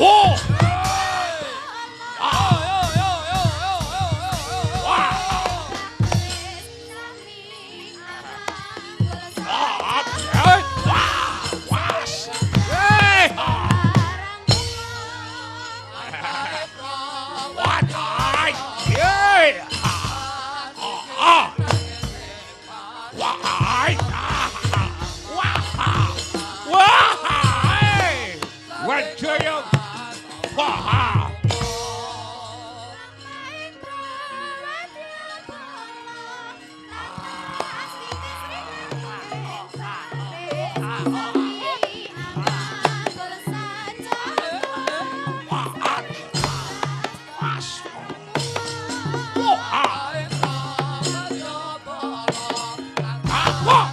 Oh. Wah. Ah, eh, wah, was. Eh, ah. Wah, tai. Eh, ah, ah. Wah, ai, ah, wah, wah, eh. Wijaya. Wah, ah. Wah, ah. Was. Wah, ah. Ah, wah.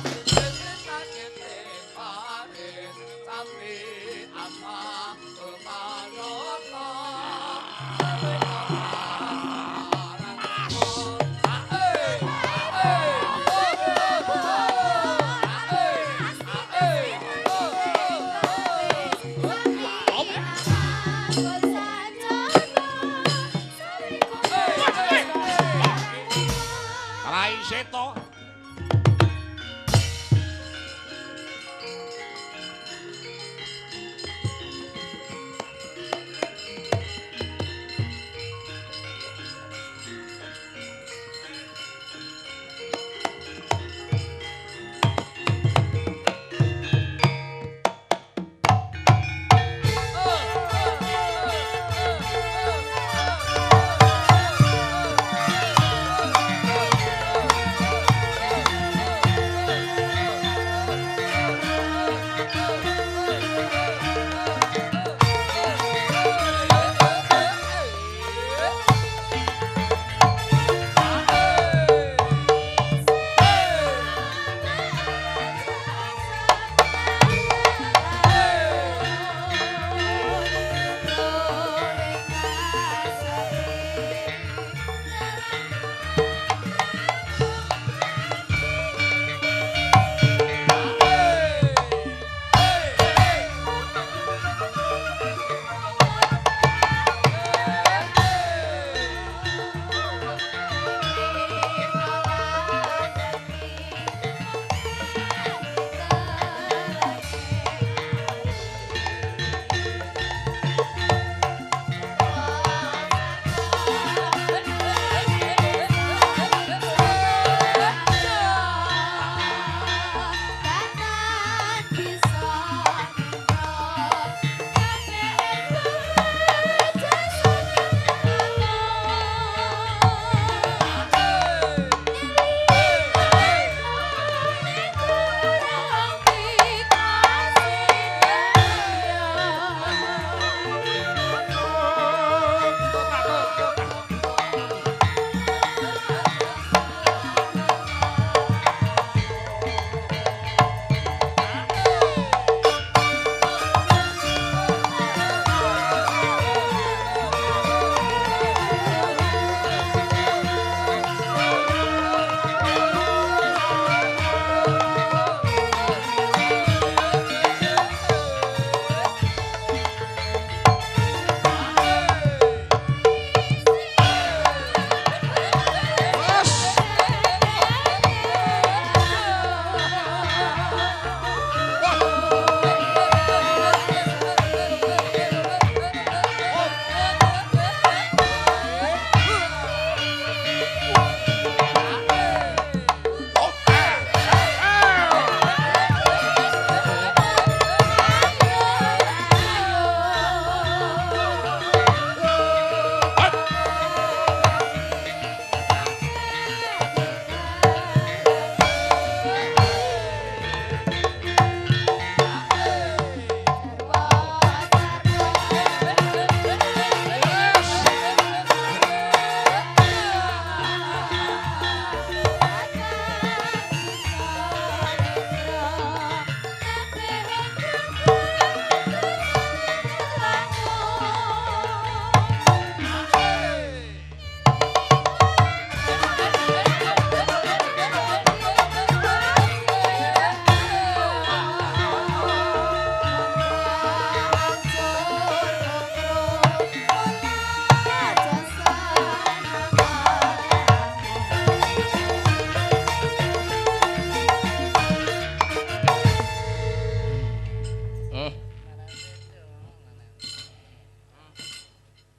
Rai Seto.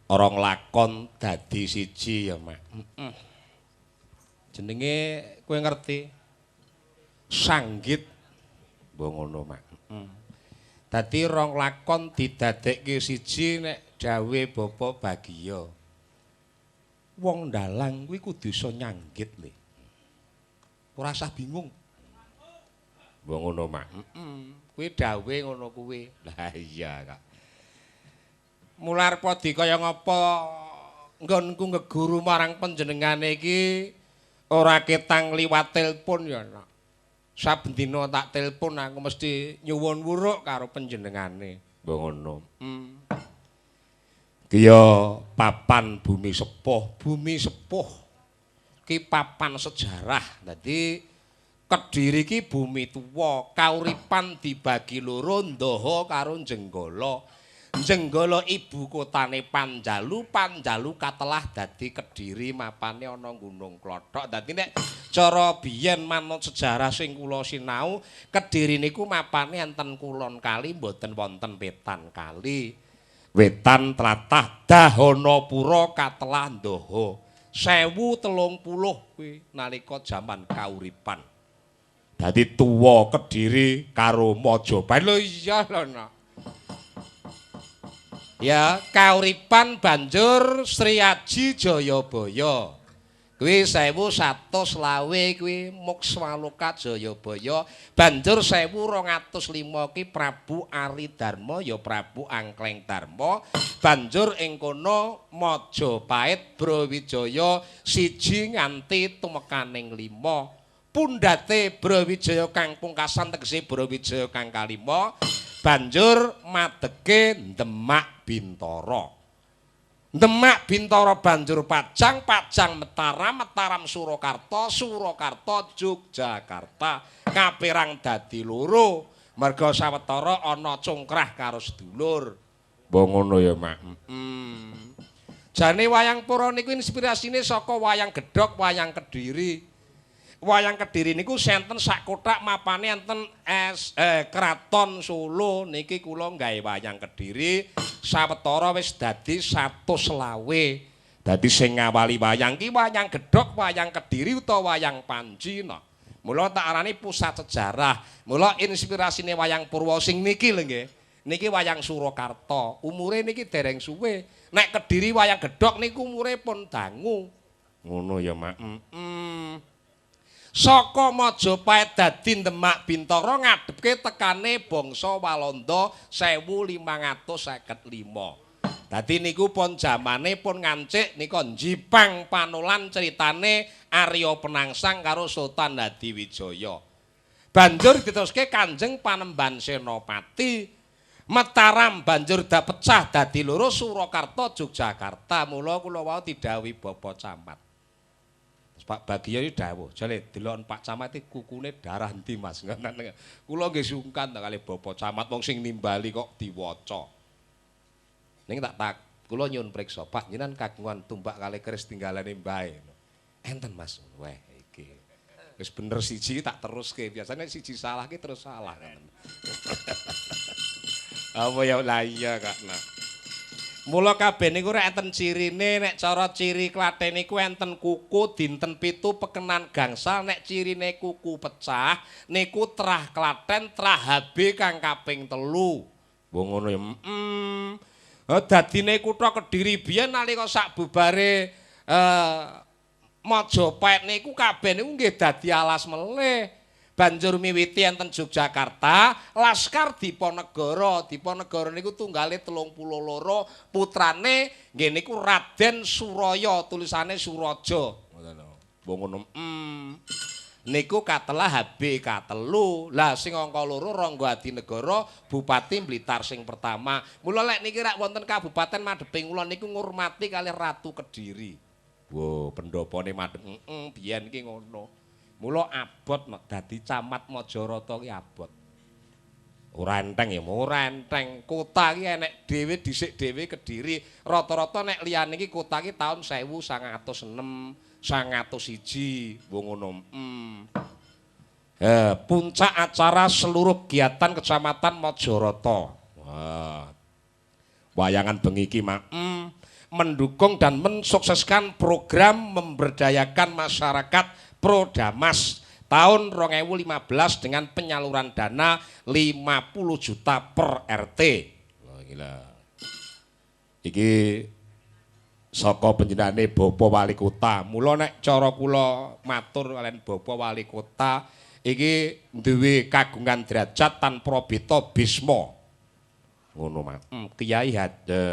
Rong lakon dadi siji ya, Mak. Heeh. Jenenge kowe ngerti? Sanggit. Mbok ngono, Mak. Heeh. Dadi rong lakon didadekke siji nek dawuhe Bapak Bagio. Wong dalang kuwi kudu iso nyanggit le. Ora usah bingung. Mbok ngono, Mak. Heeh. Kuwi dawuhe ngono kuwi. Lah iya, Kak. Mula arep kaya ngapa nggonku ngeguru marang panjenengane iki ora ketang liwat telepon ya, Nak. Saben dina tak telepon aku mesti nyuwun wuruk karo panjenengane. Mbok ngono. Ki ya papan bumi sepuh, bumi sepuh. Ki papan sejarah. Dadi Kediri ki bumi tuwa, kauripan dibagi loro Ndaha karo Jenggala. Jenggala ibu kotane Panjalu, Panjalu katelah dadi Kediri mapane ana Gunung Klothok. Dadi nek cara biyen manut sejarah sing kula sinau, Kediri niku mapane enten kulon kali mboten wonten wetan kali. Wetan tlatah Dahanapura katelah Ndaha. 1030 kuwi nalika jaman kauripan. Dadi tuwa Kediri karo Majapahit. Lho iya lho, Nak. Ya, kauripan banjur Sri Aji Jayabaya. Kuwi 1120 kuwi Mukswaloka Jayabaya. Banjur 1205 ki Prabu Ari Darma ya Prabu Angkleng Darma. Banjur ing kono Majapahit Brawijaya 1 nganti tumekaning 5. Pundhate Brawijaya kang pungkasan tegese Brawijaya kang kalima. Banjur madege Demak Bintara. Demak Bintara banjur Pajang, Pajang Mataram, Mataram Surakarta, Surakarta Yogyakarta. Kaperang dadi loro. Merga sawetara ana congkrah karo sedulur. Mbok ngono ya, Mak. Heeh. Jane wayang pura niku inspirasine saka wayang gedhog, wayang Kediri. Wayang Kediri niku senten sak kothak mapane enten Kraton Solo niki kula gawe wayang Kediri sawetara wis dadi 125. Dadi sing ngawali wayang ki wayang gedhog, wayang Kediri utawa wayang Panji no. Mula tak arani pusat sejarah. Mula inspirasine wayang purwa sing niki lho nggih. Niki wayang Surakarta. Umure niki dereng suwe. Nek Kediri wayang gedhog niku umure pun dangu. Ngono ya, Mak. Heeh. Saka Majapahit dadi Demak Bintara ngadhepke tekane bangsa Walanda 1555. Dadi niku pun jamane pun ngancik nika Jipang Panolan ceritane Arya Penangsang karo Sultan Hadiwijaya. Banjur diteruske Kanjeng Panembahan Senopati. Mataram banjur dapecah dadi loro Surakarta Yogyakarta. Mula kula wau didhawuhi Bapak Camat. Pak Bagio iki dawuh, jale deloken Pak Camat iki kukune darah endi Mas. Ngoten. Kula nggih sungkan ta kali Bapak Camat wong sing nimbali kok diwaca. Ning tak kula nyuwun priksa, Pak jenengan kagungan tumbak kali keris tinggalane mbahe. Enten Mas. Weh iki. Wis bener siji tak teruske. Biasane siji salah ki terus salah ngoten. Apa ya lah iya Kak. Nah. Mula kabeh niku rek enten cirine, nek cara ciri Klaten niku enten kuku dinten 7 pekenan gangsal, nek cirine kuku pecah niku trah Klaten trah HB kang kaping 3. Mbok ngono ya. Dadine kutha Kediri biyen nalika sak bubare Majapahit niku kabeh niku nggih dadi alas melih. Banjur miwiti enten Yogyakarta, Laskar Diponegoro. Diponegoro niku tunggale 32, putrane nggih niku Raden Suraya, tulisane Suraja. Ngoten lho. Mbok ngono. Niku katelah HB katelu. Lah sing angka 2 Rangga Adinegara, Bupati Blitar sing pertama. Mula lek niki rak wonten kabupaten madheping kula niku ngurmati kalih Ratu Kediri. Wo, pendopone madhep. Heeh, biyen ki ngono. Mula abot nek dadi camat Majarata ki abot. Ora enteng ya, ora enteng. Kota ki enek dhewe dhisik dhewe Kediri. Rata-rata nek liyane iki kota ki taun 1906, 901. Wong ngono. Puncak acara seluruh kegiatan Kecamatan Majarata. Wah. Wayangan bengi iki, Mak. Mendukung dan mensukseskan program memberdayakan masyarakat Prodamas tahun 2015 dengan penyaluran dana 50 juta per RT. Wah, gila. Iki saka panjenengane Bapak Wali Kota. Mula nek cara kula matur kalian Bapak Wali Kota iki duwe kagungan derajat tanpa beta Bisma. Ngono, Mas. Kiai Hade.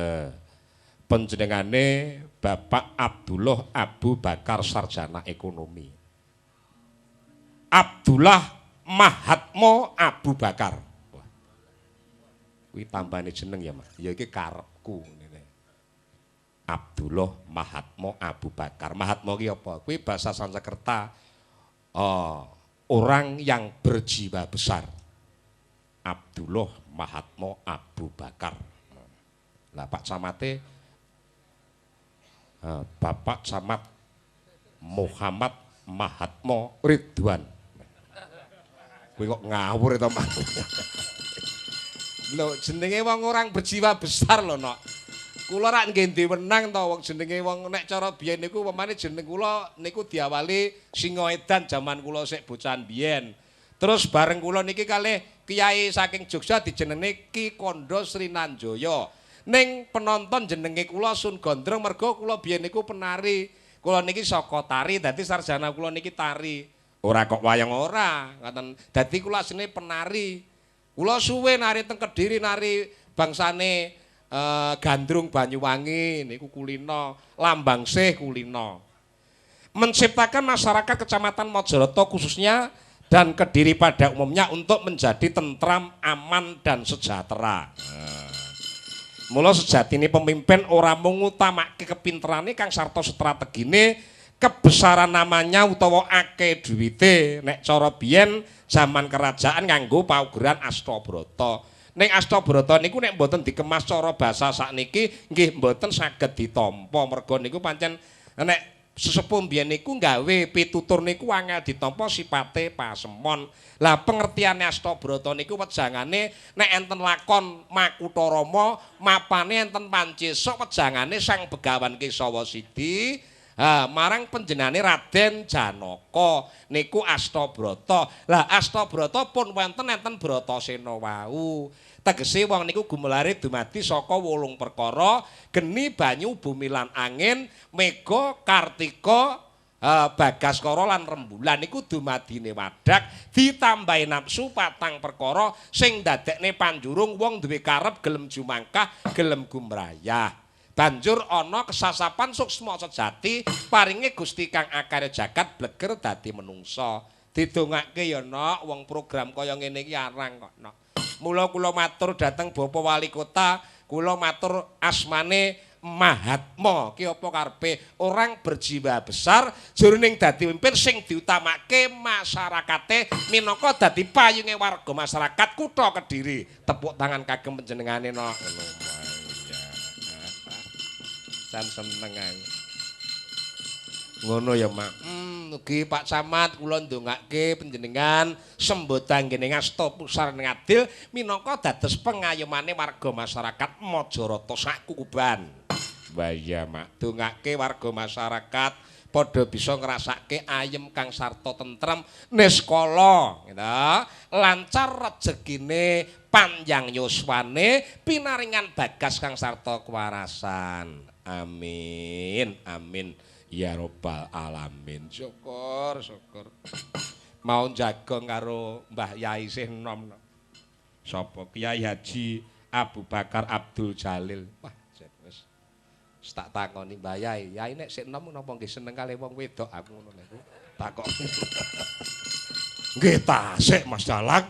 Panjenengane Bapak Abdullah Abu Bakar Sarjana Ekonomi. Abdullah Mahatma Abu Bakar. Wah. Kuwi tambahane jeneng ya, Mas. Ya iki karepku ngene. Abdullah Mahatma Abu Bakar. Mahatma ki apa? Kuwi bahasa Sanskerta. Orang yang berjiwa besar. Abdullah Mahatma Abu Bakar. Lah Pak Camate, Bapak Camat Muhammad Mahatma Ridwan. Kuwi kok ngawur to, Mas. Lho jenenge wong orang berjiwa besar lho, Nok. Kula rak nggih duwe wenang to, wong jenenge wong nek cara biyen niku pemane jeneng kula niku diawali Singa Edan jaman kula sik bocahan biyen. Terus bareng kula niki kalih kiai saking Jogja dijenenge Ki Kondo Srinanjaya. Ning penonton jenenge kula Sun Gondrong mergo kula biyen niku penari. Kula niki saka tari, dadi sarjana kula niki tari. Ora kok wayang ora, ngoten. Dadi kula asline penari. Kula suwe nari teng Kediri, nari bangsane Gandrung Banyuwangi niku kulino, Lambang Sih kulino. Menciptakan masyarakat Kecamatan Mojoroto khususnya dan Kediri pada umumnya untuk menjadi tentram, aman dan sejahtera. Nah. Mula sejatine pemimpin ora mung ngutamake kepinterane kang sarta strategine, kebesaran namanya utawa akeh duwite. Nek cara biyen zaman kerajaan nganggo paugeran Astabrata. Ning Astabrata niku nek mboten dikemas cara basa sakniki nggih mboten saged ditampa, merga niku pancen nek sesepuh biyen niku gawe pitutur niku angel ditampa sipate pasemon. Lah pengertiane Astabrata niku wejangane nek enten lakon Makutha Rama mapane enten pancesa wejangane Sang Begawan Kesawa Sidi ha marang panjenengane Raden Janaka niku Astabrata. Lah Astabrata pun wonten enten Bratasena wau. Tegese wong niku gumelare dumadi saka 8 perkara, geni, banyu, bumi lan angin, mega, kartika, bagaskara lan rembulan niku dumadine wadak ditambahi nafsu 4 perkara sing ndadekne panjurung wong duwe karep gelem jumangkah, gelem gumrayah. Banjur ana kesasapan suksma sejati paringe Gusti kang akarya jagat bleger dadi menungsa. Didongake ya, Nok, wong program kaya ngene iki arang kok, Nok. Mula kula matur dhateng Bapak Wali Kota, kula matur asmane Mahatma. Ki apa karepe? Orang berjiwa besar jroning dadi pemimpin sing diutamake masyarakate minangka dadi payunge warga masyarakat kutha Kediri. Tepuk tangan kagem panjenengane, Nok. Ngono. Jan seneng aku. Ngono ya, Mak. Mugi Pak Camat kula ndongake panjenengan sembodang nggene ngasta pusar ngadil minangka dados pengayomane warga masyarakat Mojoroto sak Kukuban. Wah iya, Mak. Dongake warga masyarakat padha bisa ngrasake ayem kang sarta tentrem niskala, gitu. Lancar rejekine, panjang yuswane, pinaringan bagas kang sarta kewarasan. Amin. Amin. Ya robbal alamin. Syukur, syukur. Mau jagong karo Mbah Yai sih enom. Sapa? Kiai Haji Abu Bakar Abdul Jalil. Wah, wis. Tak takoni Mbah Yai, Yai nek sik enom napa nggih seneng kalih wong wedok aku ngono niku. Takok. Nggih tasik Mas Dalang.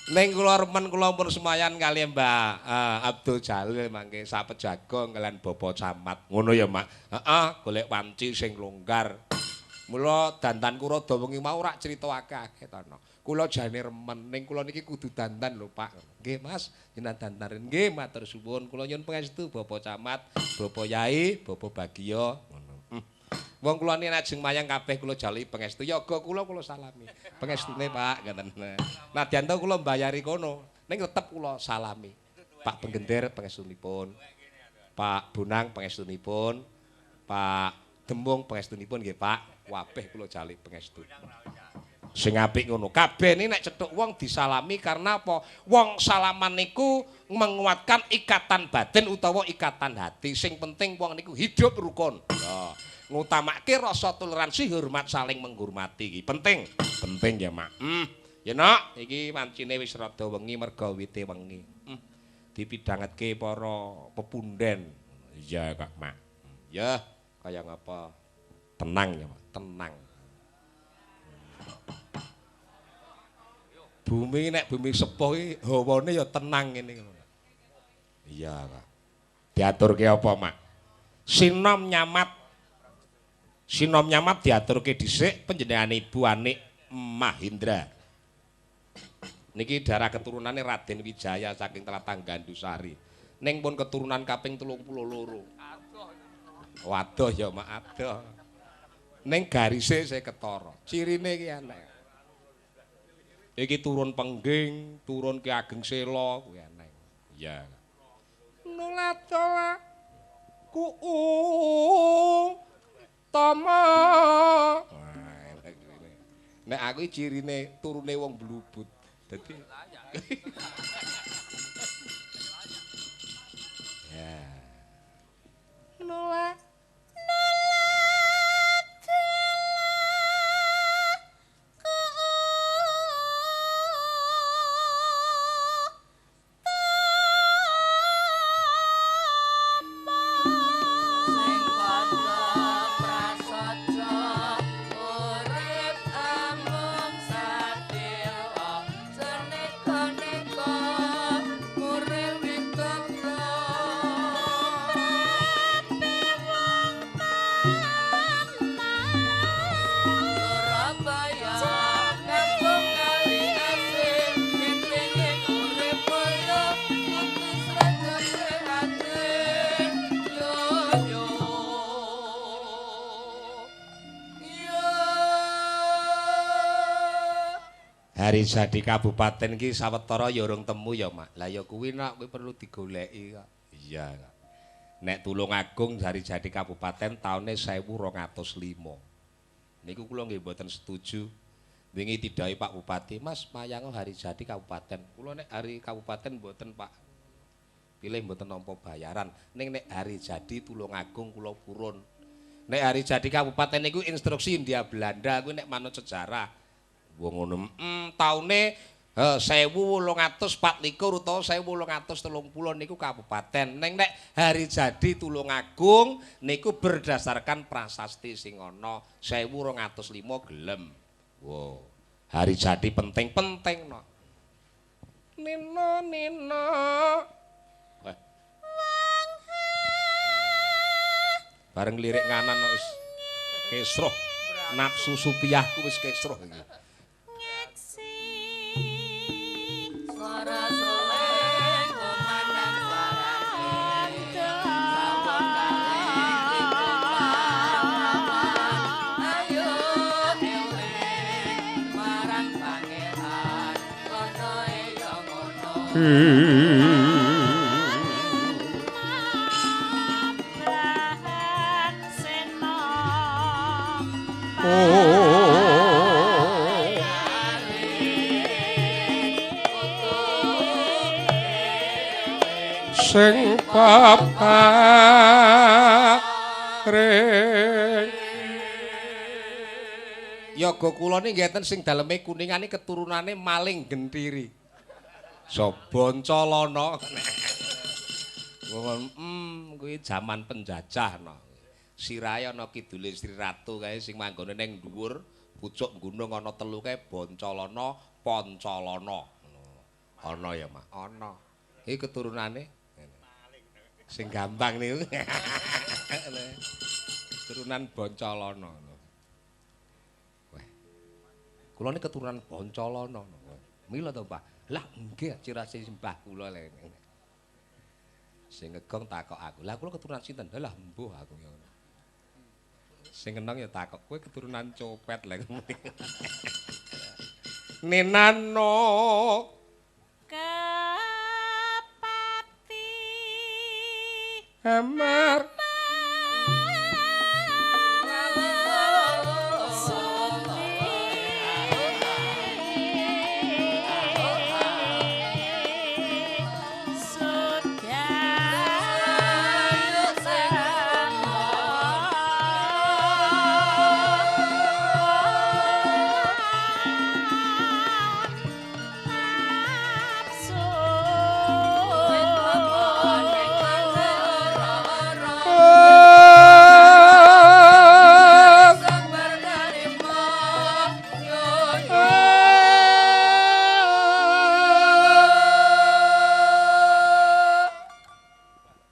Ning kula remen kula pun semayan kali Mbah Abdul Jalil mangke sapejago kalian Bapak Camat. Ngono ya, Mak. Heeh, golek wanci sing longgar. Mula dandanku rada wengi mau rak crita akeh-akeh to, Nok. Kula jane remen ning kula niki kudu dandan lho, Pak. Nggih, Mas, jenengan dandan. Nggih, matur suwun. Kula nyuwun pangestu Bapak Camat, Bapak Yai, Bapak Bagio. Ngono. Wong kula niki ajeng mayang kabeh kula jaluki pangestu. Yoga kula kula salami. Pangestune, Pak, ngoten. Nadyan to kula mbayari kono, ning tetep kula salami. Pak Penggender pangestunipun. Pak Bonang pangestunipun, Pak Demung pangestunipun nggih Pak. Kabeh kula jalik pangestu. Sing apik ngono. Kabeh ini nek cethuk wong disalami karena apa? Wong salaman niku menguatkan ikatan batin utawa ikatan hati. Sing penting wong niku hidup rukun. Ya, ngutamake rasa toleransi, hormat, saling menghormati iki penting. Penting ya, Mak. Ya, Nok, iki wancine wis rada wengi merga wite wengi. Dipidhangetke para pepunden. Iya, Kak, Mak. Ya, kaya ngapa? Tenang ya, Mak, tenang. Bumi nek bumi sepuh iki hawane ya tenang ngene ngono. Iya, Kak. Diaturke apa, Mak? Sinom nyamat. Sinom nyamat diaturke dhisik panjenengane Ibu Anik Mahindra. Niki darah keturunane Raden Wijaya saking Tlatah Gandusari. Ning pun keturunan kaping 32. Waduh ya, Mak, adoh. Ning garise saya ketara. Cirine iki aneh. Iki turun Pengging, turun Ki Ageng Sela kuwi aneh. Iya. Nulatola ku tama. Nek aku cirine turune wong blubut. Dadi ya. Nolak Hari jadi kabupaten iki sawetara ya urung temu ya, Mak. Lah ya kuwi nak kuwi perlu digoleki kok. Iya. Nek Tulungagung hari jadi kabupaten taune 1205. Niku kula nggih mboten setuju. Wingi didhawuhi Pak Bupati, "Mas, mayango hari jadi kabupaten." Kula nek hari kabupaten mboten, Pak. Pilih mboten nampa bayaran. Ning nek hari jadi Tulungagung kula purun. Nek hari jadi kabupaten niku instruksi Hindia Belanda kuwi nek manut sejarah. Wong ngono, taune 1824 utawa 1830 niku kabupaten. Ning nek hari jadi Tulungagung niku berdasarkan prasasti sing ana 1205 gelem. Wow. Hari jadi penting-penting no. Nino nino. Wah. Bareng lirik nganan wis kesroh. Nafsu supiahku wis kesroh iki. Sing papak ring yoga kula niki ngeten sing daleme kuningane keturunane maling gentiri. Soboncolono. Kuwi jaman penjajah no. Sirahe ana kidule Sri Ratu kae sing manggone ning dhuwur pucuk gunung ana telu kae Boncolono, Poncolono. Ana ya, Mak? Ana. Iki keturunane sing gampang niku. Keturunan Boncolono. Wah. Kula niki keturunan Boncolono. Mila to, Pak? Lah nggih cirase simbah kula lho. Sing ngegong takok aku. Lah kula keturunan sinten? Lah mbuh aku ya ngono. Sing kenong ya takok, kowe keturunan copet lha. Ninano kepati Amar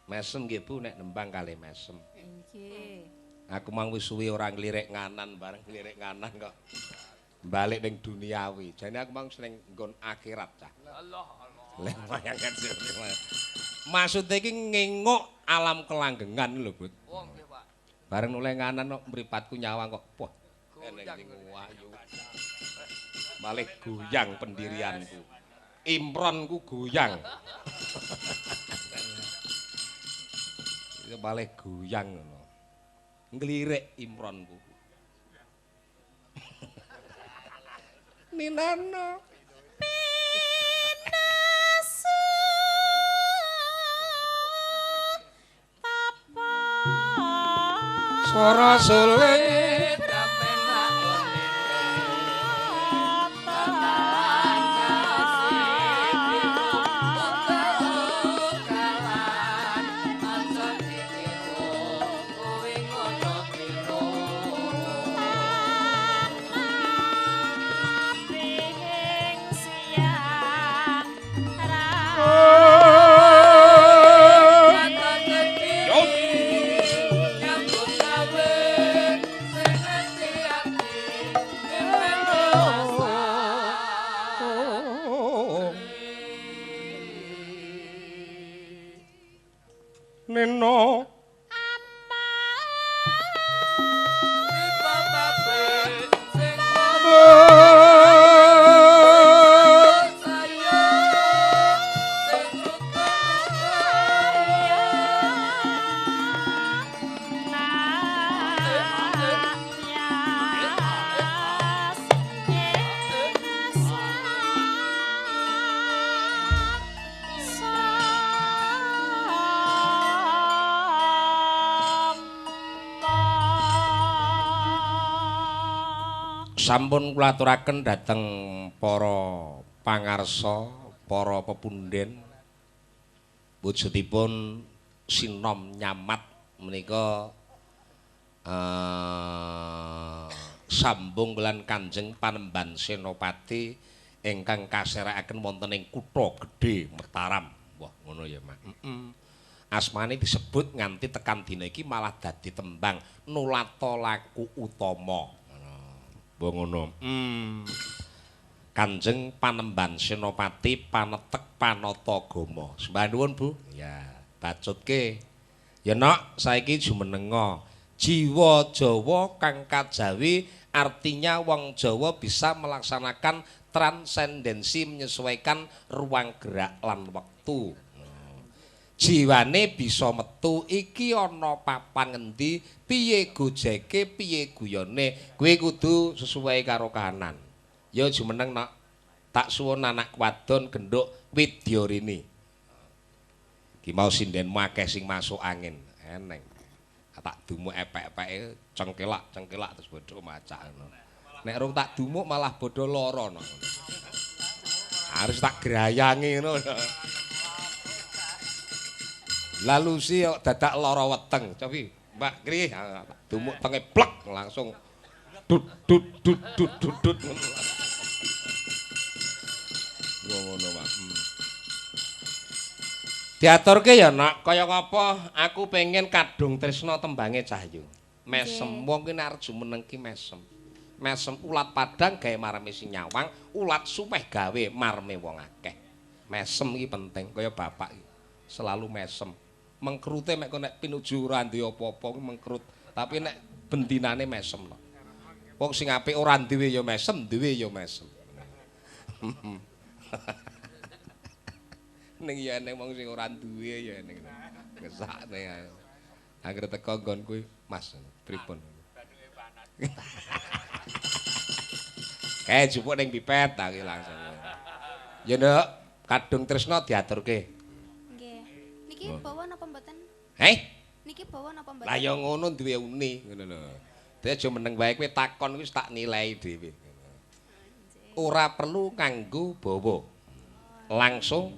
Mesem nggih Bu nek nembang kalih mesem. Nggih. Aku mang wis suwi ora nglirik nganan bareng nglirik nganan kok balik ning duniawi. Jane aku mang seneng nggon akhirat cah. Allah Allah. Lha mayangan maksude iki ngenguk alam kelanggengan lho, Bud. Oh nggih, Pak. Bareng noleh nganan kok mripatku nyawang kok wah eneng sing wayu. Malih goyang pendirianku. Imronku goyang. Malih goyang ngono. Nglirik imronku. Ninano pinasu tapa swara suling Neno sampun kula aturaken dhateng para pangarsa, para pepunden wujudipun sinom nyamat menika sambung lan Kanjeng Panembahan Senopati ingkang kaserekaken wonten ing kutha gedhe Mataram. Wah, ngono ya, Mak. Asmane disebut nganti tekan dina iki malah dadi tembang nulata laku utama. Ngono. Kanjeng Panembahan Senopati panetek panata gama. Sembah nuwun, Bu. Ya, bacutke. Ya nok, saiki jumenenga. Jiwa Jawa kang kajawi artinya wong Jawa bisa melaksanakan transendensi menyesuaikan ruang gerak lan wektu. Jiwane bisa metu iki ana papan ngendi, piye gojeke, piye guyone, kuwi kudu sesuai karo kahanan. Ya jumeneng nak, tak suwun anak wadon genduk Widyarini. Ki mau sindenmu akeh sing masuk angin, eneng. Tak dumuk epek-epeke cengkelak-cengkelak terus bodho macak ngono. Nek rung tak dumuk malah bodho lara no. Harus tak grayangi ngono. Lalu sih dadak lara weteng. Cobi, Mbak Kri, dumuk tenge plek langsung dut dut dut dut dut dut ngono. Ngono, Pak. Diaturke ya, Nak, kaya ngapa aku pengen kadung tresna tembange Cahyu. Mesem wong ki nek arep jumeneng ki mesem. Mesem ulat padang gawe marme sing nyawang, ulat sumeh gawe marme wong akeh. Mesem ki penting kaya bapak ki. Selalu mesem. Mengkrute mek nek pinuju ora duwe apa-apa mengkrut, tapi nek bendinane mesem. Wong sing apik ora duwe ya mesem, duwe ya mesem. Ning ya eneng wong sing ora duwe ya eneng. Ngesakne ae. Anggere teko nggon kuwi, Mas, pripun? Kae jupuk ning pipet ta ki langsung. Ya, Nduk, kadung tresna diaturke. Nggih. Niki bawa napa mboten? Heh? Niki bawa napa mboten? Lah ya ngono duwe uni ngono lho. Dadi aja meneng wae kowe takon wis tak nilai dhewe. Ora perlu nganggo bawa. Langsung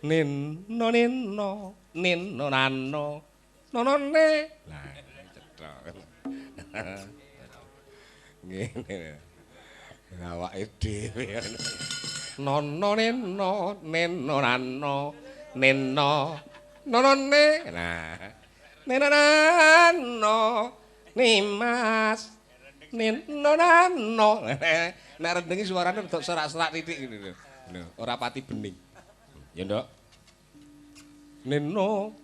nino nino nino nano nono ne. Lah cetha. Ngene. Awake dhewe. Nono nino nino nano nino nono ne. Nah. Nino nano nimas nino nano. Nek rendengi suarane rada serak-serak titik ngene lho. Lho, ora pati bening. Ya, Nduk. Nino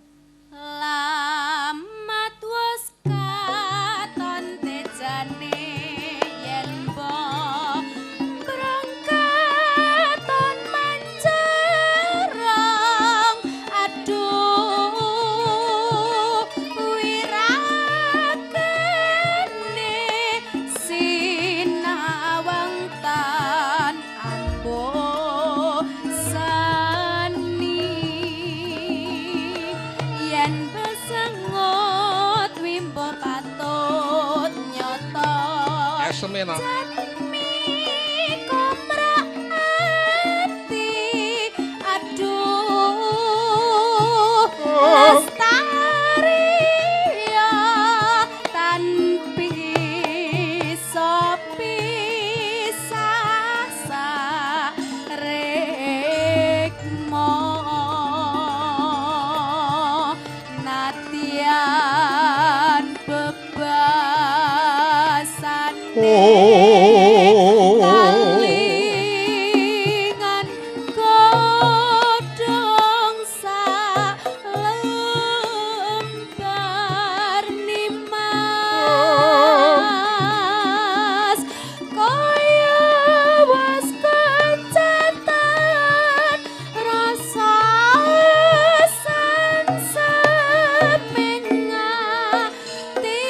lamat wis katon tejane yen brongkaton mancerong aduh wirakene sinawang tan ambosani yen besengut wimbo patut nyoto eseme no. Jatmi komrak ati aduh lestari ya tan bisa pisah sarekmo natian bebasane kalingan godhong salembar nimas kaya was kencatan rasa sanseming atiku.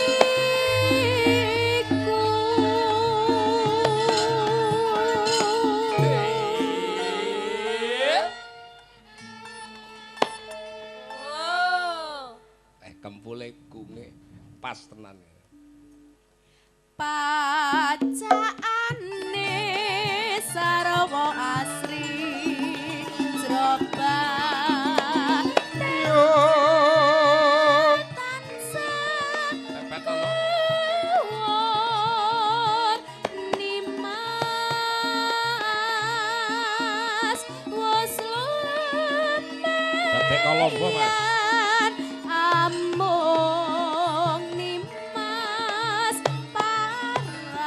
Kempule kunge pas tenan. Pacaane sarwa asri jroba tansah Pepet ana. kuwur nimas wis Dadek kolombo, Mas. lumayan amung nimas paraning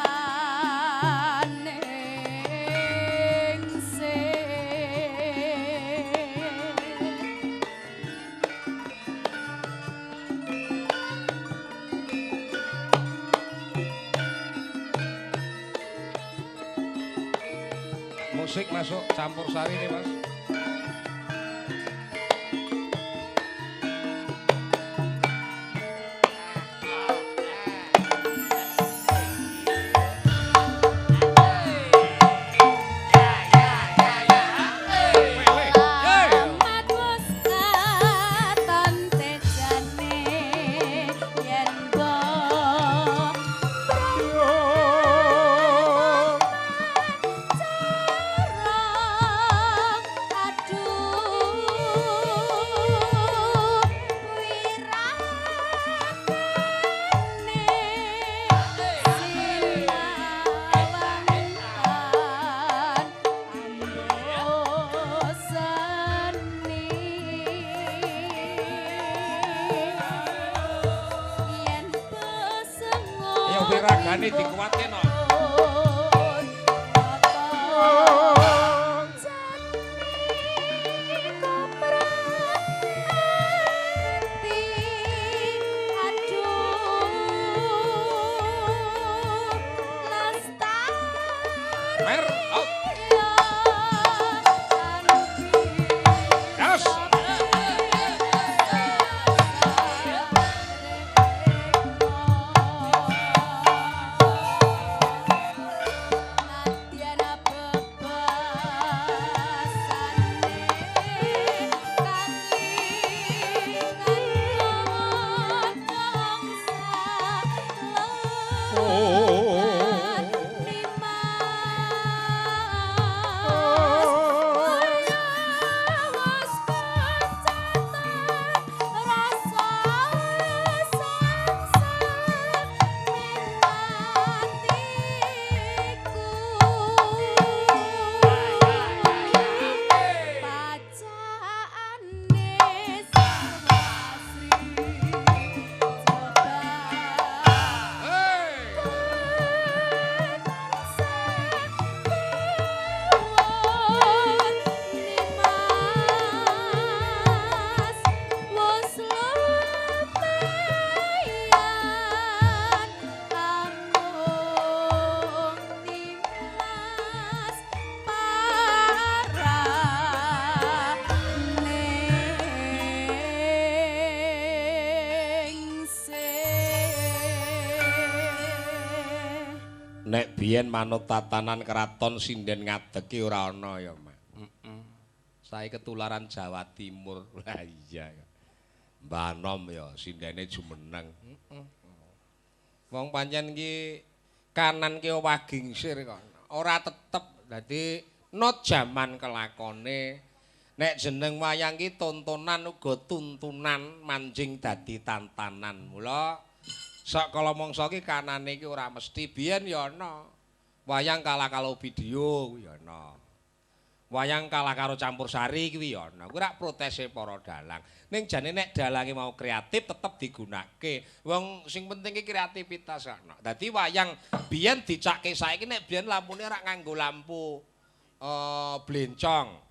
sih. Musik masuk campur sari nih, Mas. Lamat wis katon tejane yen brongkaton aduh wirakene sinawang tan ambosani yen besengut Ya wiragane dikuatke no. Mer out. Yes. Nek biyen manut tatanan keraton sinden ngadeg ora ana ya, Mas. Heeh. Saiki ketularan Jawa Timur. Lah iya. Mbah Nom ya sindene jumeneng. Heeh. Wong pancen iki kanan ki owah gingsir kok. Ora tetep. Dadi not jaman kelakone. Nek jeneng wayang ki tontonan uga tuntunan manjing dadi tantanan. Mula sok kala mangsa ki kanane iki ora mesti biyen ya ana. Wayang kalah karo video kuwi ya ana. Wayang kalah karo campur sari kuwi ya ana. Kuwi rak protese para dalang. Ning jane nek dalange mau kreatif tetep digunakake. Wong sing penting ki kreativitas ana. Dadi wayang biyen dicake saiki nek biyen lampune rak nganggo lampu blencong.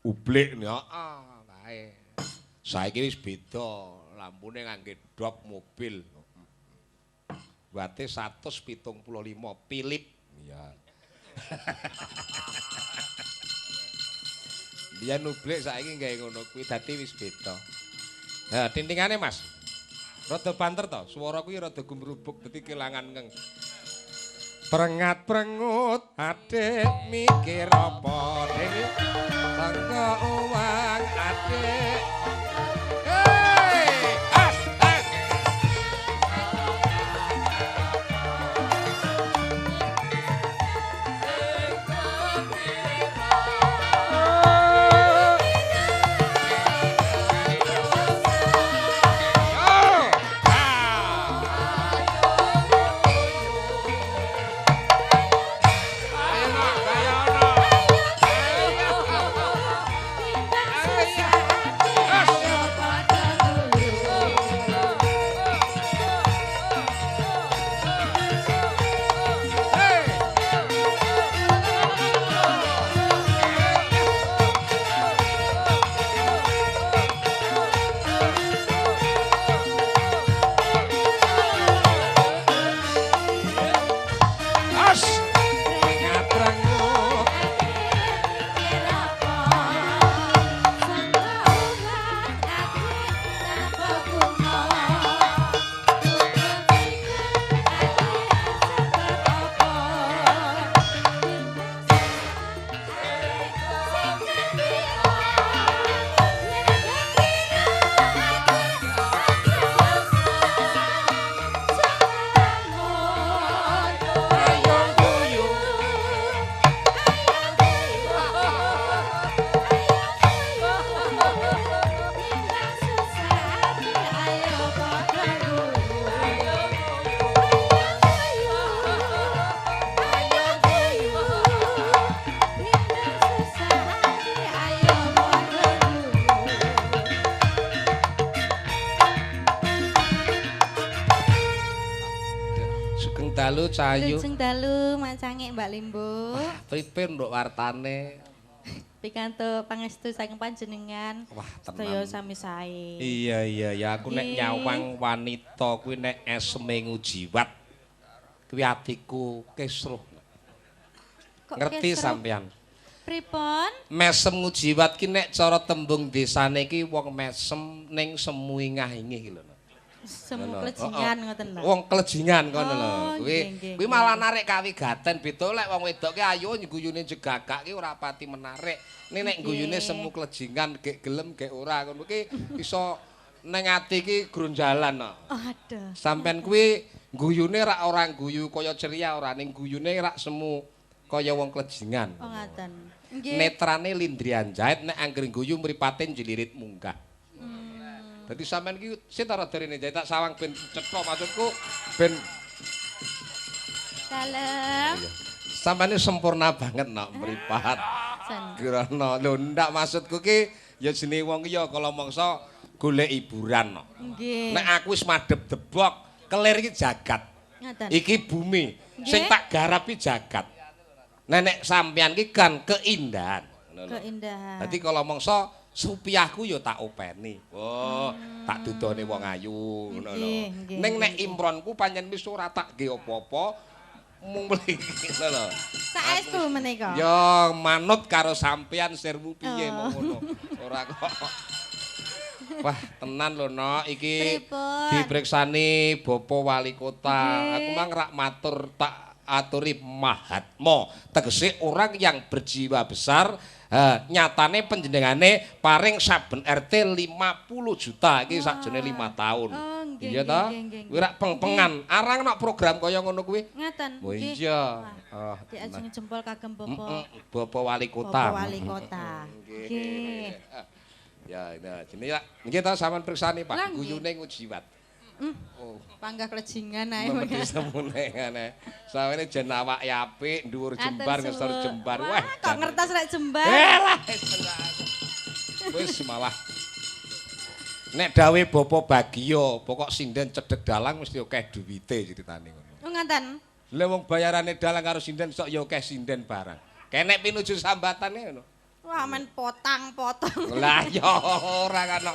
Ublik heeh kae. Saiki wis beda, lampune ngangge dop mobil. Wate 175 Philip. Iya. Biyen ublik saiki gawe ngono kuwi dadi wis beda. Ha, tintingane Mas. Rada banter to, swara kuwi rada gumrubuk dadi kelangan ngeng. Prengat-prengut adik mikir apa dhewe sangka uwang adik. Hei, as as. Dalu Cahayu. Lujeng dalu macange Mbak Limbo. Wah, pripun nduk wartane? Pikantuk pangestu saking panjenengan. Wah, tenan. Sedaya sami sae. Iya iya ya aku nek nyawang wanita kuwi nek eseme ngujiwat. Kuwi atiku kesruh. Ngerti sampean? Pripun? Mesem ngujiwat ki nek cara tembung desane ki wong mesem ning semu ingah-ingih ki lho. Semu klejingan ngoten lho. Wong klejingan kono lho. Kuwi kuwi malah narik kawigaten beda lek wong wedok ki ayu guyune jegagak ki ora pati menarik. Ning nek guyune semu klejingan gek gelem gek ora ngono ki iso ning ati ki gronjalan kok. Aduh. Sampean kuwi guyune rak ora guyu kaya ceria ora ning guyune rak semu kaya wong klejingan. Oh ngaten. Nggih. Netrane lindrian jait nek angger guyu mripate njlirit munggah. Dadi sampean iki sing ta rada rene tak sawang ben cetha maksudku ben dalem. Sampeyan sempurna banget nak mripat. Kirana lho ndak maksudku ki ya jenenge wong ki ya kala mangsa golek hiburan no. Nggih. Nek aku wis madhep debok, kelir iki jagat. Ngaten. Iki bumi. Sing tak garap iki jagat. Nek sampean ki kan keindahan. Keindahan. Dadi kala mangsa supiahku ya tak openi. Oh, tak dudone wong ayu ngono lho. Ning nek imronku pancen wis ora tak nggih apa-apa mung mligi ngono lho. Saestu menika. Ya manut karo sampean sirmu piye mung ngono. Ora kok. Wah, tenan lho Nok, iki dipriksani Bapak Wali Kota. Aku mang rak matur tak diaturi Mahatma. Tegese orang yang berjiwa besar, nyatane panjenengane paring saben RT 50 juta iki sakjane 5 tahun. Oh, nggih, Iya ta? nggih, nggih, nggih. Kuwi rak peng-pengan. Arang nek program kaya ngono kuwi. Ngaten. Oh nggih. iya. Wah, Ah, diajungi jempol kagem Bapak. Bapak Wali Kota. Bapak Wali Kota. Nggih. Ya, nah, jenenge ya. Nggih ta sampean priksani, Pak. Lah, nggih. Guyune ngujiwat. Oh, Panggah klejingan ae. memedi semune ngene. Sawene jen awake apik, dhuwur Atur jembar ngesor suwun. jembar. Wah, kok ngertos rek jembar. Elah, wis malah. Nek dawe Bapak Bagio, pokok sinden cedhek dalang mesti akeh duwite ceritane ngono. Oh, ngaten. Lah wong bayarane dalang karo sinden sok ya akeh sinden barang. Kenek pinuju sambatane ngono. Wah, men potang-potong. Lah ya ora kan.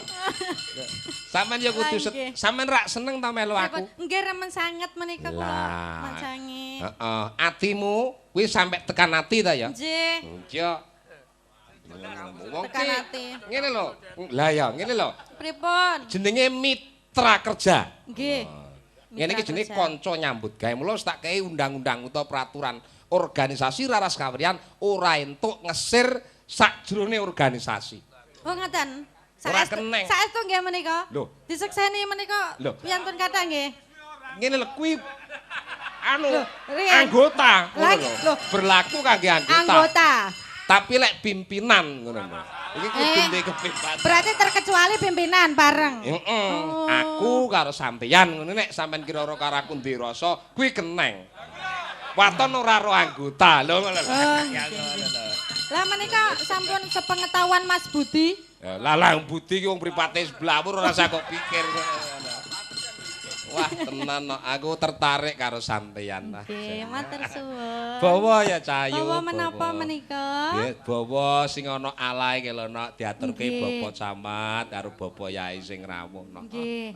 Sampeyan ya kudu sampeyan rak seneng ta melu aku. Nggih, remen sanget menika kula mancange. Heeh, atimu kuwi sampe tekan ati ta ya? Nggih. Iya. Wong Tekan ati. Ngene lho. Lah ya, ngene lho. Pripun? Jenenge mitra kerja. Nggih. Ngene iki jenenge kanca nyambut gawe. Mula wis tak kei undang-undang utawa peraturan organisasi Raras Kawriyan ora entuk ngesir sakjroning organisasi. Oh, ngaten. Ora keneng. Saestu nggih menika. Lho. Disekseni menika piyantun kathah nggih. Ngene lho kuwi anu riyen. anggota ngono Lah, lho. Berlaku kangge anggota. Anggota. Tapi lek pimpinan ngono lho. Iki kudu ndek kebebasan. Berarti terkecuali pimpinan bareng. Heeh. Oh. Aku karo sampeyan ngono nek sampean kira-kira karo aku ndek rasa kuwi keneng. Waton ora ro anggota lho ngono lho. Oh, Ya, ngono lho. Lah menika sampun sepengetahuan Mas Budi. Ya, lah lah Budi ki wong mripate seblawur ora usah kok pikir ngono. Wah, tenan no. Aku tertarik karo sampeyan lah. Nggih, matur suwun. Bawa ya Cayu. Bawa menapa menika? Nggih, bawa sing ana alae ki lho nok diaturke Nggih. Bapak Camat karo Bapak Yai sing rawuh nok. Nggih.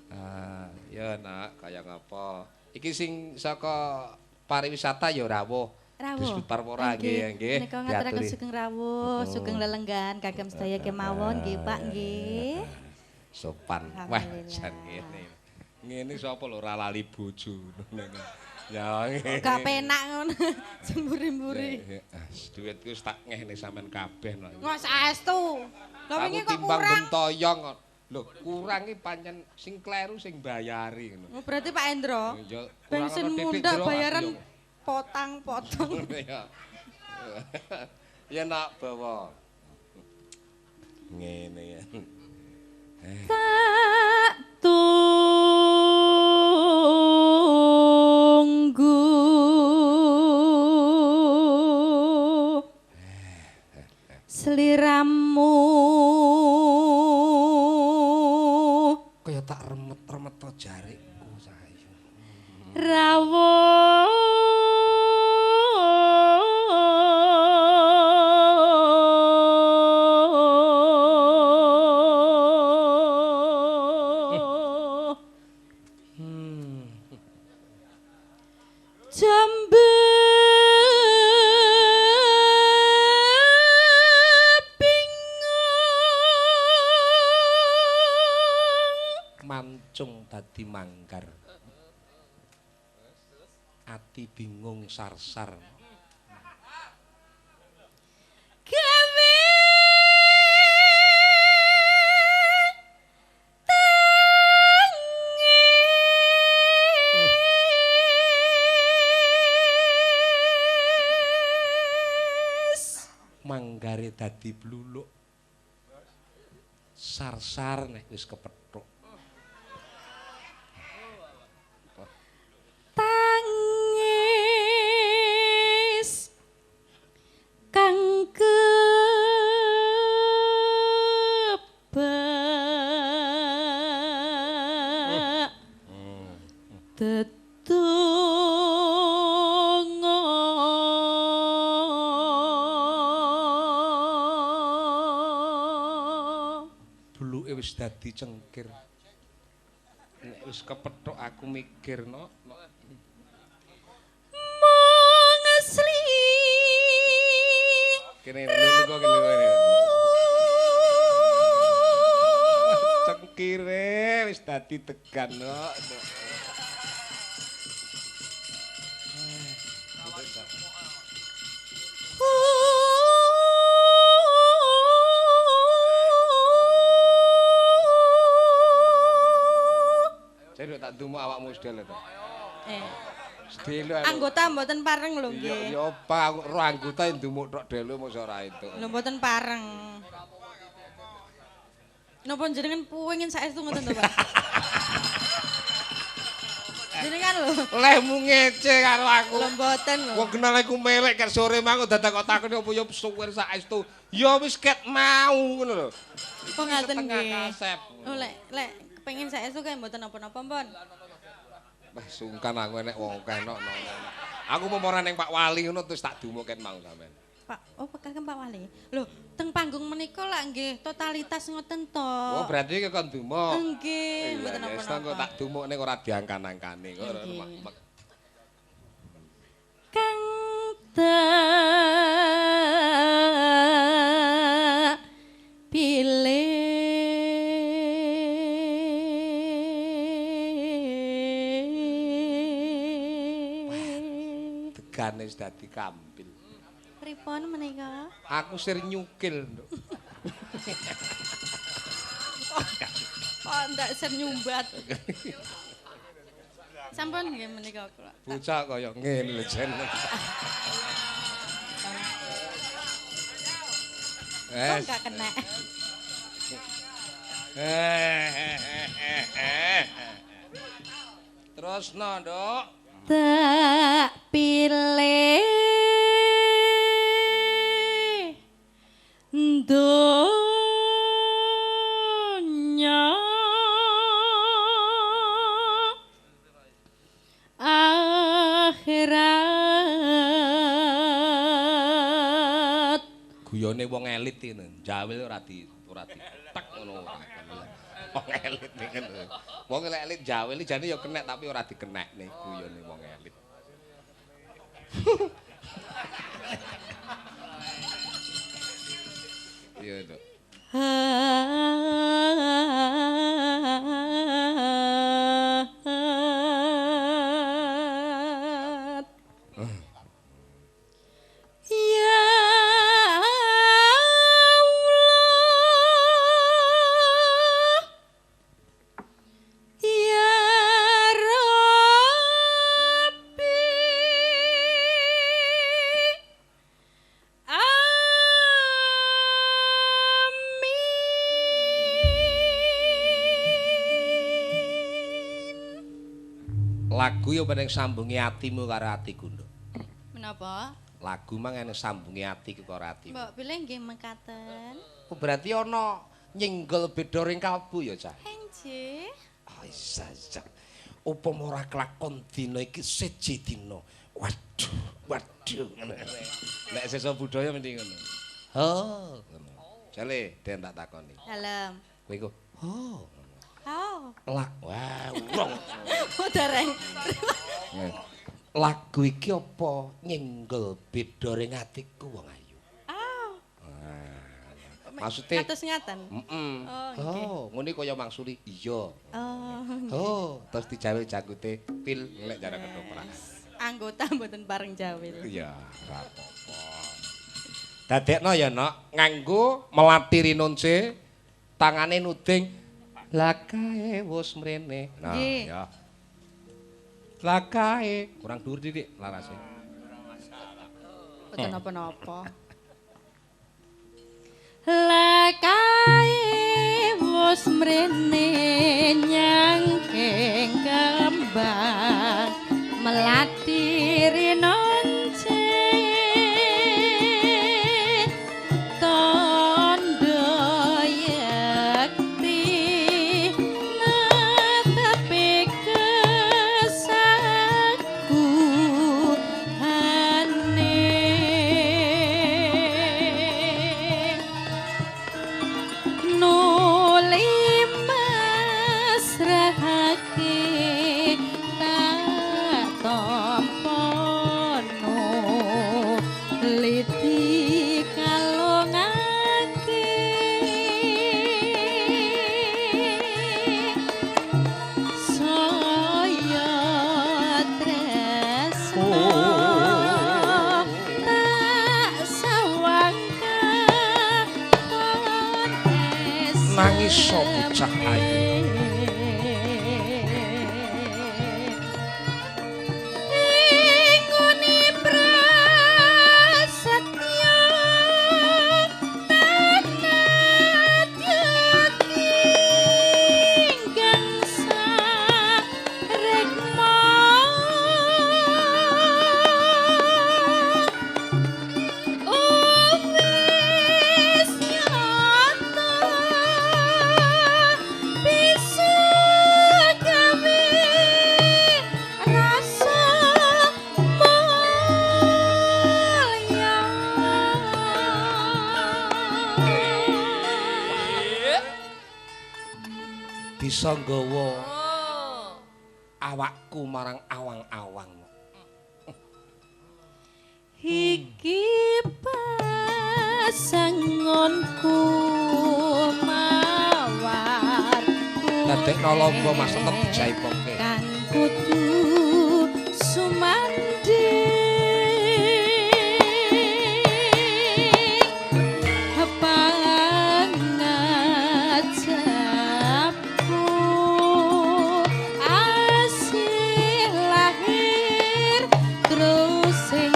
Ah, ya nak kaya ngapa. Iki sing saka pariwisata ya rawuh. Rawuh. Disebut Parpora nggih nggih. Menika ngaturaken Diaturi. sugeng rawuh, sugeng lelenggan kagem sedaya kemawon nggih Pak nggih. Sopan. Wah, jan Alhamdulillah. ngene. Ngene sapa lho ora lali bojo. Ya ngene. Gak penak ngono. Jemburi-mburi. Duitku wis tak ngehne sampean kabeh no. Wah, saestu. Lha wingi Aku kok timbang kurang. bentoyong kok. Lho, kurang iki pancen sing kleru sing bayari ngono. Oh, berarti Pak Endro. Ya, kurang Bensin ana titik mundak jero, bayaran aku yo. potang-potong. Ya. Ya nak bawa. Ngene ya. Tak tunggu seliramu Kaya tak remet-remet to jarikku sayu. rawuh Jambe bingung Mancung dadi manggar. Ati bingung sarsar. Gawe tangis Manggare dadi bluluk. Sarsar nek wis kepethuk. Tangis kang kebak tetunggo Bluke wis dadi cengkir. Nek wis kepethuk aku mikir no. Mung asli Kene lho kok kene kene. Cengkire wis dadi tegan no. Nduk tak ndumuk awakmu sedhel to. Sedhel. Anggota mboten pareng lho nggih. Ya apa aku ro anggota ndumuk tok dhelo mosok ora entuk. Lho mboten pareng. Napa jenengan pengin saestu ngoten to, Pak? Jenengan lho. Lehmu ngece karo aku. Lho mboten lho. Wong kenal aku melek ket sore mang dadak kok takoni opo ya suwir saestu. Ya wis ket mau ngono lho. Kok ngaten nggih. Oh lek lek kepengin saestu kae mboten napa-napa, Mbon. Wah sungkan aku enek wong akeh nok. Aku mau ning Pak Wali ngono terus tak dumuk ket mau sampean. Pak, oh kagem Pak Wali. Lho, teng panggung menika lak nggih totalitas ngoten to. Oh, berarti iki kon dumuk. Nggih, mboten napa-napa. Wis tak dumuk ning ora diangkan-angkane kok. Kang tak pilih tegane wis dadi kampil. Pripun menika? Aku sir nyukil, Nduk. Kok ndak sir nyumbat. Sampun nggih menika kula. Bocah kaya ngene lho jen. Kok gak kena. Terus no, Nduk. Tak pilih donya akhirat. Guyone wong elit iki jawil ora di tek ngono ora. Wong elit niku. Wong elit jawil jane ya kenek tapi ora dikenekne guyone wong elit. Iya, Nduk. Ya Allah, ya Rabbi, amin. Lagu yo meneng sambungi atimu karo atiku, Nduk. Menapa? Lagu mang eneng sambungi atiku karo atimu. Mbok pilih nggih mekaten. Oh, berarti ana nyenggol beda ring kalbu ya, Cah. Enjih. Ah, iya. Upama ora kelakon dina iki siji dina. Waduh, waduh ngono. Nek sesa budaya mending ngono. Ho, ngono. Jale, den tak takoni. Dalem. Kowe iku, ho. Oh. Lak, wah, urung. Oh, dereng. Lagu iki apa nyenggol beda ring atiku wong ayu. Oh. Maksude kados ngaten. Heeh. Oh, nggih. Oh, ngene kaya mangsuli. Iya. Oh. Oh, terus dijawil janggote pil lek cara ketoprak. Anggota mboten pareng jawil. Iya, ora apa-apa. Dadekno ya, Nok, nganggo melati rinonce, tangane nuding lakae wis mrene. Nah, ya. Lakae kurang dhuwur titik larase. Mboten napa-napa. Lakae wis mrene nyangking kembang melati rinonce tondo yekti netepi kesaguhane nuli masrahake tak tampa nuli dikalungake saya tresna tak sawang katon Nangis so bocah ayu. Bisa nggawa awakku marang awang-awang. Iki pasangonku mawar. Dadekno lomba Mas tetep dijaipongke. Kang kudu sumandhing pangajapku asih lahir terus sing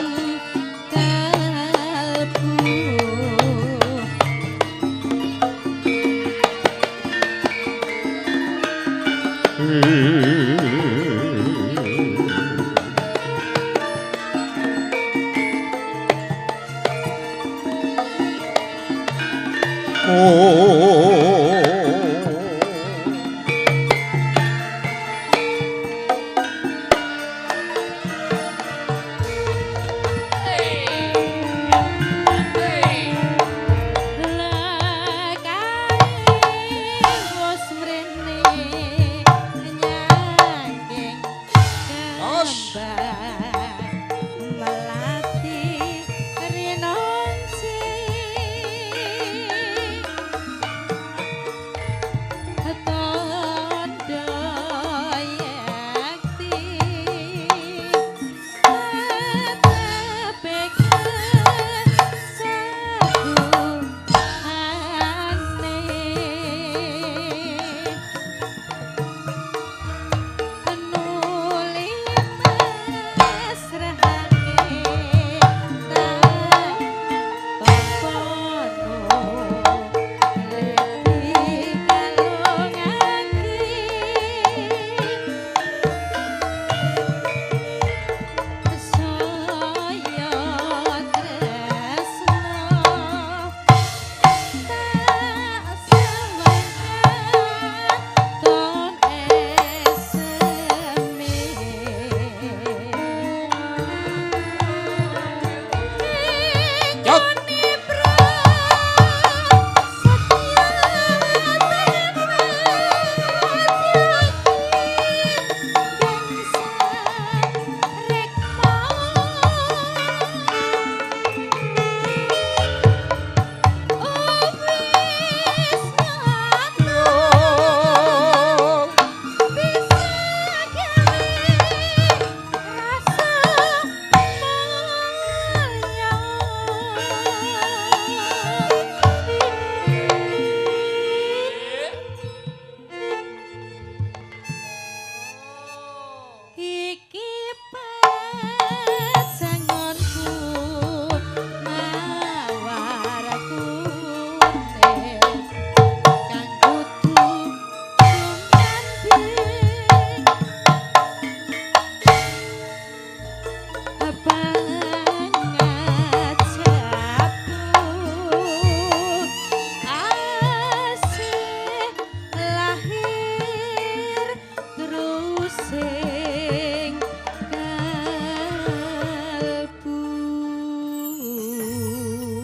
kalbu.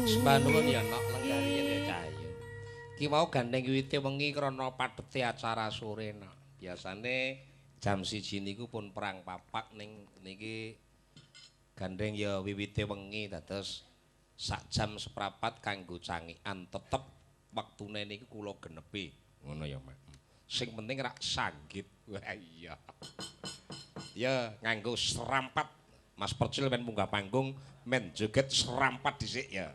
Sembah nuwun ya nok lenggariyen ya Cahyo. Ki mau gandeng wiwite wengi krana padhete acara sore nok. Biasane jam 1 niku pun perang papak ning niki gandeng ya wiwite wengi dados sak jam seprapat kanggo cangikan tetep wektune niku kula genepi. Ngono ya, Mak. Sing penting rak sanggit. Wah iya. Ya nganggo serampat. Mas Percil men munggah panggung men joget serampat dhisik ya.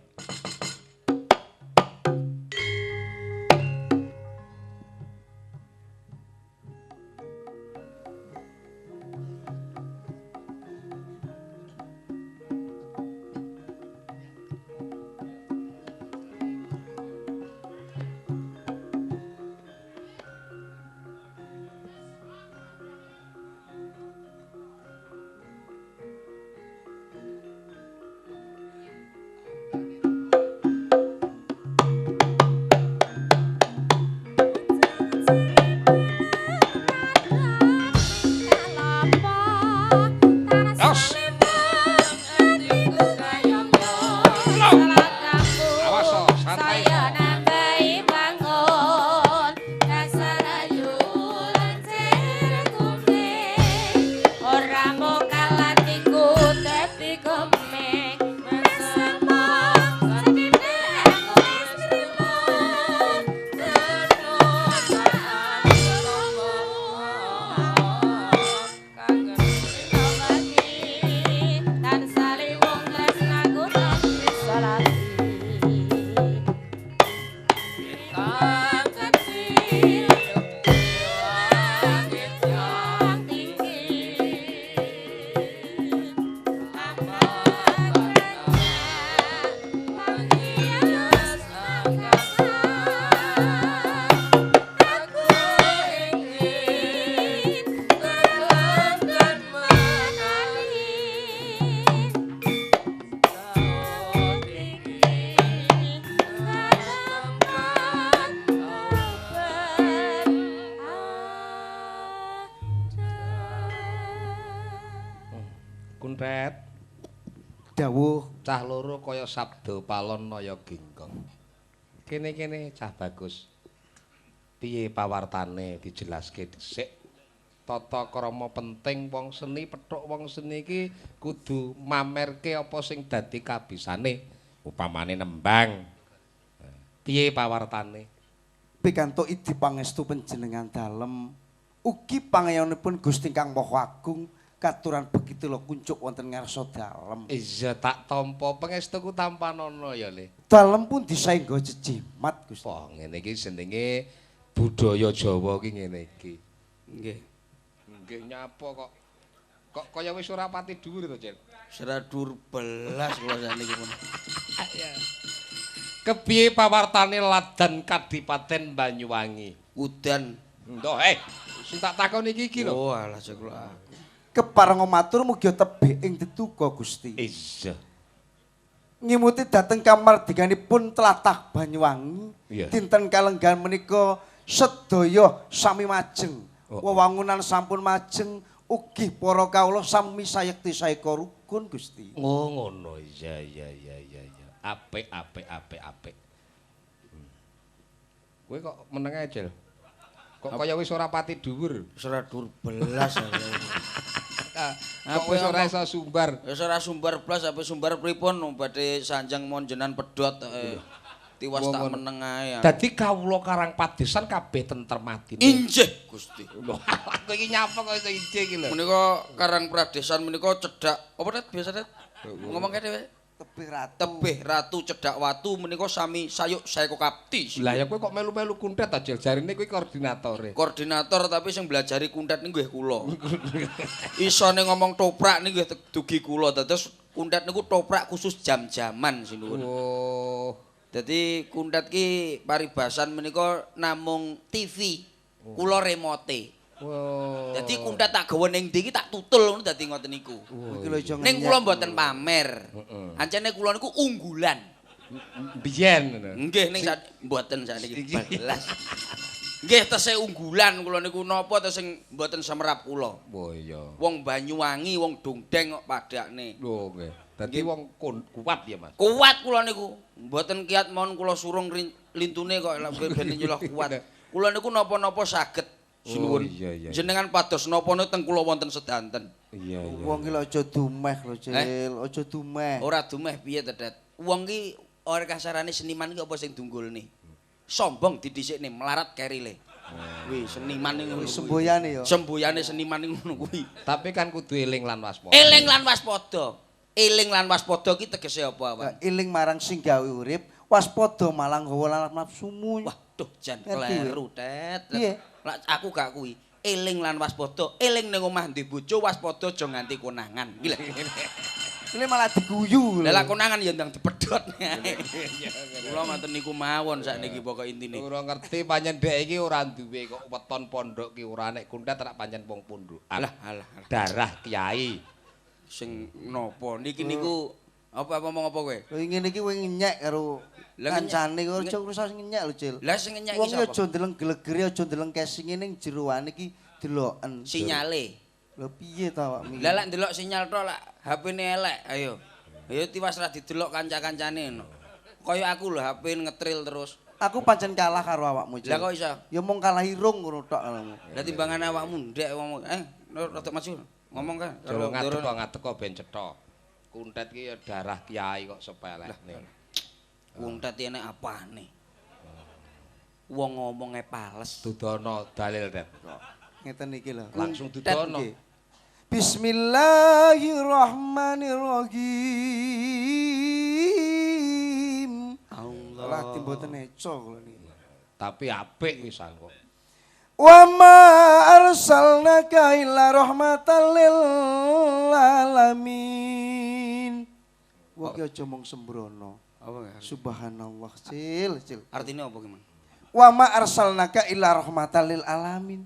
Aku ingin terbang dan menari. Jauh tinggi ke tempat kau berada. Kuntet, Dawuh. Cah loro kaya sabda palon naya ginggong. Kene-kene cah bagus. Piye pawartane dijelaske dhisik. Tata krama penting wong seni, pethuk wong seni iki kudu mamerke apa sing dadi kabisane. Upamane nembang. Piye pawartane? Pikantuk idi pangestu panjenengan dalem ugi pangayonipun Gusti Kang Maha Agung katuran begitu lho kuncuk wonten ngarsa dalem. Iya tak tampa pangestuku tampanana ya, Le. Dalem pun disaengga jejimat Gusti. Wah, ngene iki jenenge budaya Jawa ki ngene iki. Nggih. Nggih nyapa kok. Kok kaya wis ora pati dhuwur to, Cil? Ora dhuwur belas kula sakniki pun. Kepiye pawartane Ladan Kadipaten Banyuwangi? Udan. Ndoh, sing tak takon iki iki lho. Oh, alah cek kula aku. Keparenga matur mugi tebih ing deduka Gusti. Iya. Ngimuti dhateng kamardikanipun tlatah Banyuwangi. Iya. Dinten kalenggahan menika sedaya sami majeng. Oh. Wewangunan sampun majeng, ugi para kawula sami sayekti saeka rukun Gusti. Oh, ngono. Iya iya iya iya iya. Apik apik apik apik. Kowe kok meneng ae, Cil? Kok kaya wis ora pati dhuwur. Wis ora dhuwur belas. Kok wis ora iso sumbar. Wis ora sumbar blas, ape sumbar pripun badhe sanjang mon jenengan pedhot. Tiwas tak meneng ae. Dadi kawula Karang Padesan kabeh tentrem atine. Injih Gusti. Lho, aku iki nyapa kok iso injih iki lho. Menika Karang Pradesan menika cedhak apa Tet biasa Tet? Ngomong dhewe. Tebih ratu. Tebih ratu cedhak watu menika sami sayuk saeka kapti. Lah ya kowe kok melu-melu kuntet ta, Jil? Jarine kowe koordinatore. Koordinator tapi sing belajari kuntet niku nggih kula. Isone ngomong toprak niku nggih dugi kula. Dados kuntet niku toprak khusus jam-jaman sinuwun. Oh. Dadi kuntet ki paribasan menika namung TV, kula remote. Oh. Dadi kuntet tak gawa ning ndi iki tak tutul ngono dadi ngoten niku. Iki lho aja Ning ngenyek. kula mboten pamer. Heeh. Ancene kula niku unggulan. Biyen ngono. Nggih ning mboten sakniki belas. Nggih tesih unggulan kula niku napa te sing mboten semerap kula. Oh iya. Wong Banyuwangi, wong Dongdeng kok padakne. Lho nggih. Dadi wong kuat ya, Mas. Kuat kula niku. Mboten kiat mawon kula surung lintune kok ben nyulah kuat. Kula niku napa-napa saged. Sinuwun. Oh, iya, iya. Jenengan pados napa teng kula wonten sedanten. Iya iya. Wong ki lho aja dumeh lho, Cil. Aja dumeh. Ora dumeh piye to, Det? Wong ki ora kasarane seniman ki apa sing dunggulne. Sombong didhisikne melarat kerile. Wih, seniman niku ngono kuwi. Semboyane ya. Semboyane seniman niku ngono kuwi. Tapi kan kudu eling lan waspada. Eling lan waspada. Eling lan waspada ki tegese apa, Pak? Eling marang sing gawe urip, waspada malang hawa lan nafsumu. Waduh, jan Ngerti, kleru, Tet. Piye? Lah aku gak kuwi. Eling lan waspada, eling ning omah ndek bojo, waspada aja nganti konangan. Iki lho. Ini malah diguyu. Lah lah konangan ya ndang dipedhot. Kula ngoten niku mawon sakniki pokoke intine. Ora ngerti pancen dhek iki ora duwe kok weton pondok ki ora nek kuntet rak pancen wong pondokan. Alah alah alah. Darah kiai. Sing napa niki niku apa ngomong apa kowe? Lho ngene iki kowe ngenyek karo kancane kok aja usah ngenyek lho, Cil. Lah sing ngenyek Wong iki sapa? aja ndeleng glegere, aja ndeleng casinge ning jeroane iki deloken. Sinyale. Lho piye ta awakmu iki? Lah lak ndelok sinyal tok lak HP-ne elek, ayo. Ayo tiwas ra didelok kanca-kancane ngono. Kaya aku lho HP ngetril terus. Aku pancen kalah karo awakmu, Cil. Lah kok iso? Ya mung kalah irung ngono tok awakmu. Lah timbangane awakmu ndek wong rada maju. Ngomong kan. Jolo ngadeg kok ngadeg kok ben cetha. Kuntet ki ya darah kiai kok sepelekne. Kuntet iki enek apane? Wong ngomonge pales. Dudono dalil, Tet. Ngeten iki lho. Langsung dudono. Nggih. Bismillahirrahmanirrahim. Allah. Lah mboten eco kula niki. Tapi apik wisan kok. Wa ma arsalnaka illa rahmatan lil alamin. Wong ki aja mung sembrono. Apa ya? Subhanallah, Cil, Cil. Artine apa ki, Mang? Wa ma arsalnaka illa rahmatan lil alamin.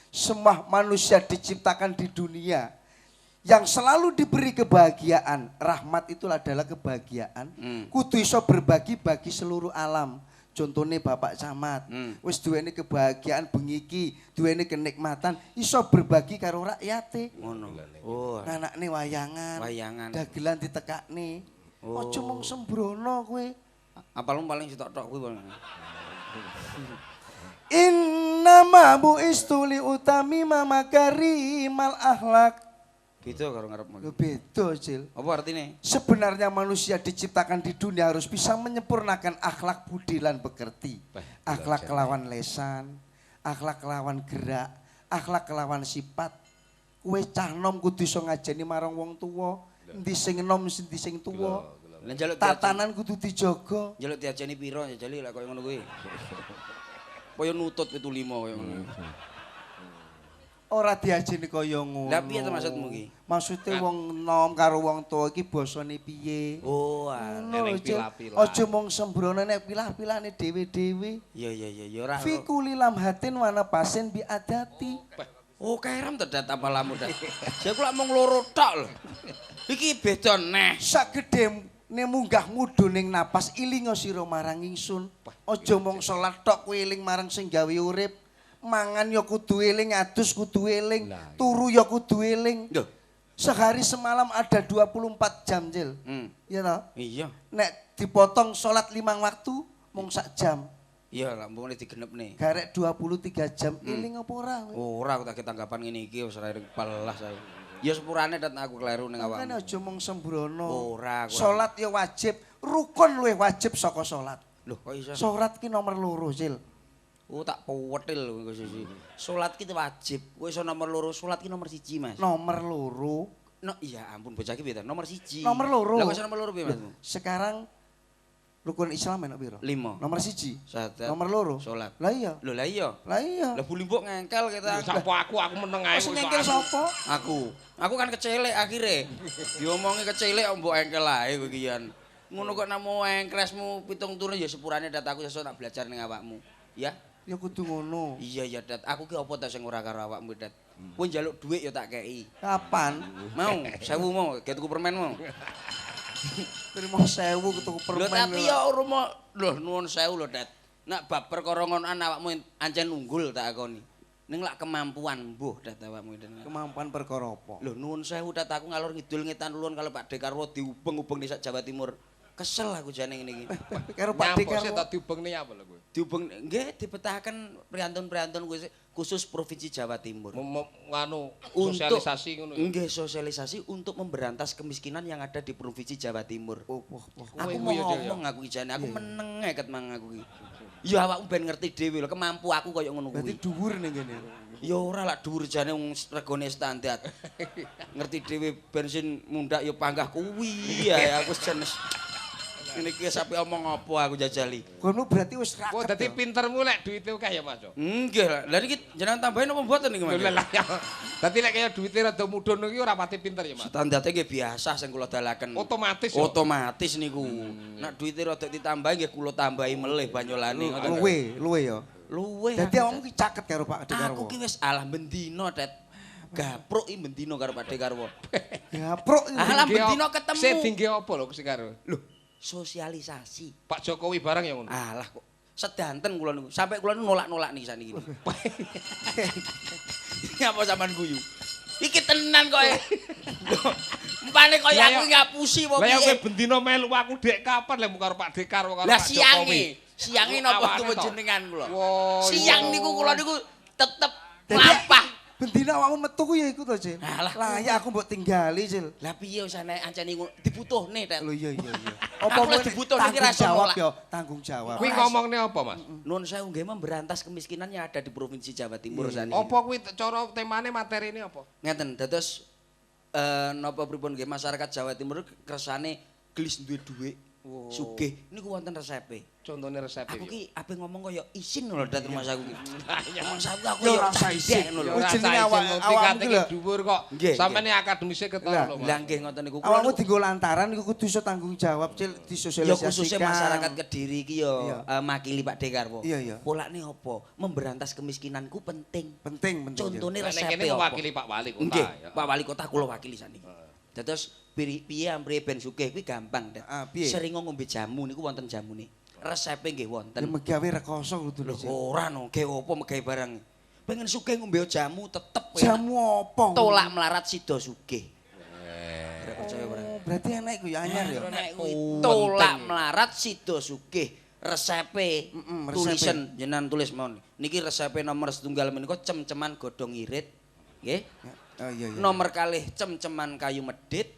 Semua manusia diciptakan di dunia yang selalu diberi kebahagiaan. Rahmat itu adalah kebahagiaan. Kudu iso berbagi bagi seluruh alam. Contohnya Bapak Camat, wis duweni kebahagiaan bengi iki, duweni kenikmatan, iso berbagi karo rakyate. Ngono. Oh. Nganakne wayangan, Wayangan. Dagelan ditekakne. Oh. Aja mung sembrono kowe. Apalmu paling sitok tok kuwi paling. Innama bu'istu li utammima makarimal akhlak. Beda karo ngarepmu. Lho beda, Cil. Apa artine? Sebenarnya manusia diciptakan di dunia harus bisa menyempurnakan akhlak budi lan pekerti. Akhlak kelawan lesan, akhlak kelawan gerak, akhlak kelawan sifat. Kowe cah nom kudu iso ngajeni marang wong tuwa, endi sing enom endi sing tuwa. Lah njaluk diajeni, Tatanan kudu dijaga. njaluk diajeni piro jajali lek koyo ngono kuwi. Kaya nutut 75 koyo ngono. Ora diajeni kaya ngono. Lah piye to maksudmu ki? Maksude wong enom karo wong tuwa iki basane piye? Oh, alah. Ngono lho, Eling Cil. pilah-pilah. Aja mung sembrono nek pilah-pilahne dhewe-dhewe. Iya iya iya ya ora. Fi kulli lamhatin wa nafasin bi adati. Oh, kerem to dat apalamu dat. Ya aku lak mung loro tok lho. Iki beda neh. Sak gedhe munggah mudhun ning napas ilinga sira marang ingsun. Aja mung salat tok kowe eling marang sing gawe urip. Mangan ya kudu eling, adus kudu eling, turu ya kudu eling. Lho. Sehari semalam ada 24 jam, Cil. Iya toh? Iya. Nek dipotong salat 5 waktu mung sak jam. Iya lah mbok digenepne. Garek 23 jam eling apa ora kowe? Ora aku tak tanggapan ngene iki wis ora pelas aku. Ya sepurane dat aku kleru ning Makane awakmu. aja mung sembrono. Ora aku. Salat ya wajib, rukun luwih wajib saka salat. Lho kok iso? Salat ki nomor loro, Cil. Oh tak pewetil kowe sisi. Salat ki wajib. Kowe iso nomor loro, salat ki nomor 1, Mas. Nomor loro. No, iya ampun bocah iki piye ta? Nomor 1. Nomor loro. Lah kok iso nomor loro piye, Mas? Sekarang rukun Islam enak piro? 5. Nomor 1. Syahadat. Nomor loro. Salat. Lah iya. Lho lah iya. Lah iya. Lah bulimbuk ngengkel kita. Sapa aku meneng ae. Sing ngengkel sapa? Aku. Aku kan kecelek akhire. Diomongi kecelek mbok engkel ae kowe iki yan. Ngono kok namo engkresmu 7 turun ya sepurane dat aku sesuk tak belajar ning awakmu. Ya. Ya kudu ngono. Iya ya dat. Aku ki apa ta sing ora karo awakmu dat. Kowe njaluk dhuwit ya tak kei. Kapan? Mau, 1000 mau, gawe tuku permen mau. Terima 1000 tuku permen. Lho tapi ya ora lho nuwun sewu lho Dat. Nek bab perkara ngonoan awakmu ancen unggul tak akoni. Ning lak kemampuan mbuh Dat awakmu ini. Kemampuan perkara apa? Lho nuwun sewu Dat aku ngalor ngidul ngetan ulun kalau Pak Dekarwo diubeng-ubeng di sak Jawa Timur. Kesel aku jane ngene iki. Karo Pak Nyapa sih Dekarwo. tak diubengne apa lho kowe? Diubeng nggih dipetahaken priyantun-priyantun khusus Provinsi Jawa Timur. Nganu Untuk- sosialisasi ngono ya. Nggih sosialisasi untuk memberantas kemiskinan yang ada di Provinsi Jawa Timur. Oh, wah, wah. Aku Kowe mau kuwi ya, Dek, ya? ngomong aku ijane, aku meneng ae ket mang aku iki. Ya awakmu ben ngerti dhewe lho, kemampu aku koyo ngono Berarti kuwi. dhuwur ning kene. Ya ora lak dhuwur jane wong regane standar. Ngerti dhewe bensin mundak ya panggah kuwi ya aku jenis. Ngene iki sampe omong apa aku jajali. Kono berarti wis raket. Kok dadi ya? pintermu lek duwite akeh ya Mas. Nggih lah. Lah niki jenengan tambahin apa mboten niki Mas? Lho lah ya. Dadi lek kaya duwite rada mudhun iki ora pati pinter ya Mas. Standarte nggih biasa sing kula dalaken. Otomatis ya. Otomatis niku. Nek duwite rada ditambahi nggih kula tambahi melih banyolane ngoten. Luwe, luwe ya. Luwe. Dadi aku, awakmu ki caket karo Pak Dekarwo. Aku ki wis alah bendino, Tet. Gapruk iki bendino karo Pak Dekarwo. Gapruk. Alah bendino ketemu. Sing tinggi apa lho sing karo? Loh, sosialisasi. Pak Jokowi barang ya ngono. Alah kok sedanten kula niku. Sampai kula niku nolak-nolak niki sakniki. Ngapa sampean guyu? Iki tenan kok e. Loh, empane kaya Lah aku ya- ngapusi apa Lah ya kowe piye? bendino melu aku dek kapan lek karo Pak Dekarwo karo Lah Pak Jokowi. siange, siange napa Awane tuwa to? jenengan kula. Wah, Siang iya. niku kula niku tetep Dadi- lampah. Bendina awakmu metu ku ya iku to, Cil. Alah. Lah ya aku mbok tinggali, Cil. Lah piye usah nek ancen iku dibutuhne, Tet. Lho iya iya iya. Aku lek dibutuhne ki ra tanggung iso jawab nolak. ya, tanggung jawab. Kuwi ngomongne apa, Mas? Nuwun sewu nggih memberantas kemiskinan yang ada di Provinsi Jawa Timur sakniki. Apa kuwi cara temane materine apa? Ngeten, dados napa pripun nggih masyarakat Jawa Timur kersane gelis duwe dhuwit. Sugih niku wonten resepe. Contone resepe. Aku ki ape ngomong kaya isin lho dat rumah aku ki. Ngomong saku aku Ya ya ora usah isin. ngono lho. Ora Jenenge usah awak- isin, awakmu tingkate ki lho. dhuwur kok. Nggih, Sampeyan akademise ketara Lah, lho, Mas. Lah nggih ngoten niku. Kula Awakmu niku- dienggo lantaran iku kudu iso tanggung jawab, Cil, Ya disosialisasikan. khususnya masyarakat Kediri iki ya Iya. makili Pak Dekarwo. Iya, iya. Polane apa? Memberantas kemiskinanku penting. Penting, penting. Cil. Contone Nek resepe kene apa? mewakili Pak Wali Kota. Nggih, ya. Pak Wali Kota kula wakili saniki. Dados piye ampriye ben sugih kuwi gampang, Dat. Ah, piye? Sering ngombe jamu niku wonten jamune. Resepe nggih wonten. Ya megawe rekoso kudu Lho Cil. ora no, gawe apa megawe barang. Pengen sugih ngombe jamu tetep enak. Jamu apa? Tolak melarat sida sugih. Ora percaya ora. Oh, berarti enak iku ya anyar ya. Nek kuwi tolak melarat sida sugih. Resepe Mm-mm, resepe. tulisan jenengan tulis mawon. Niki resepe nomor setunggal menika cem-ceman godhong irit. Nggih. Oh iya iya. Nomor kalih cem-ceman kayu medhit.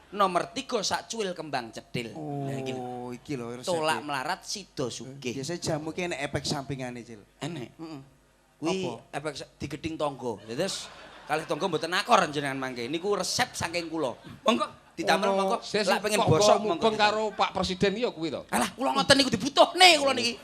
Nomor 3 sak cuil kembang cedhil. Nah iki lho. Oh, iki lho resepe. Tolak melarat sida sugih. Biasanya jamu ki enek efek sampingane, Cil. Enek. Heeh. Kuwi Apa? efek digedhing tangga. Terus kalih tangga mboten akor jenengan mangke. Niku resep saking kula. Monggo ditamel monggo. Saya Lak pengen kok bosok mubeng monggo. karo Pak Presiden ya kuwi to. Alah kula ngoten niku dibutuhne kula niki.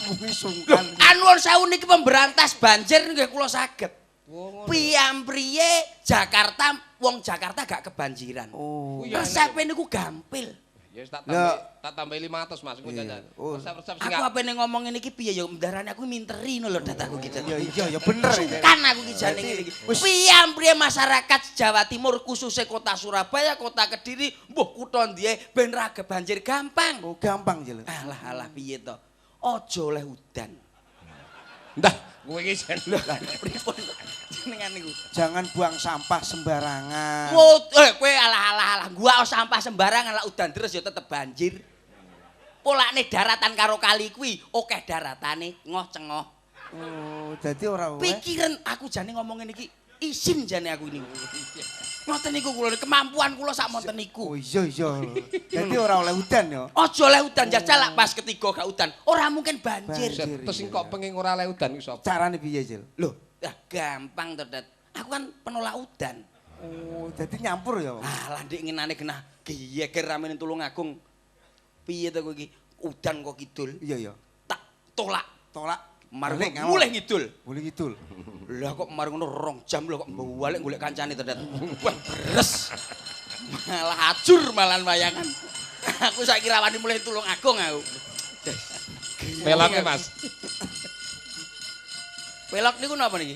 Kuwi sungkan. Anuwun sewu niki pemberantas banjir nggih kula saged. Oh, Piyampriye Jakarta wong Jakarta gak kebanjiran. Oh. Kuwi ya Resepe niku gampil. Ya wis tak Lah. tambahi tak tambahi 500 Mas engko Iya. jajan. Oh. Resep-resep sing Aku apene ngomong ngene iki piye ya ndarani aku minteri ngono lho dataku iki. Ya iya ya bener. Sungkan aku ki jane ngene iki. Wis. Piyampriye masyarakat Jawa Timur khususnya kota Surabaya, kota Kediri, mbuh kutha ndiye ben ra kebanjir gampang. Oh, gampang, Cil. Alah alah piye to? Aja oleh udan. Ndah, kowe iki jan. Lah pripun jenengan niku? Jangan buang sampah sembarangan. Kowe alah alah alah gua sampah sembarangan lah udan terus ya tetep banjir. Polane daratan karo kali kuwi akeh daratane ngoh cengoh. Oh, dadi ora oleh. Pikiran aku jane ngomong ngene iki isin jane aku ini. Ngoten niku kula kemampuan kula sak monten Oh niku. iya iya. Dadi ora oleh udan ya. Aja oleh udan jajal lak pas ketiga gak udan, ora mungkin banjir. Banjir. Terus sing kok pengen ora oleh udan iku sapa? Carane piye, Cil? Loh, ah, gampang to, Dat. Aku kan penolak udan. Oh, dadi nyampur ya. Ah, lah ndik ngenane genah geyeger ramene Tulungagung. Piye to kowe iki? Udan kok kidul. Iya iya. Tak tolak. Tolak. Marang Balik ngalor. mulih ngidul. Mulih ngidul. Lah kok marang ngono 2 jam lho kok balik golek kancane to, Dat. Wah, beres. Malah ajur malahan wayangan. Aku saiki ra wani mulih Tulungagung aku. Peloke Mas. Pelok niku napa niki?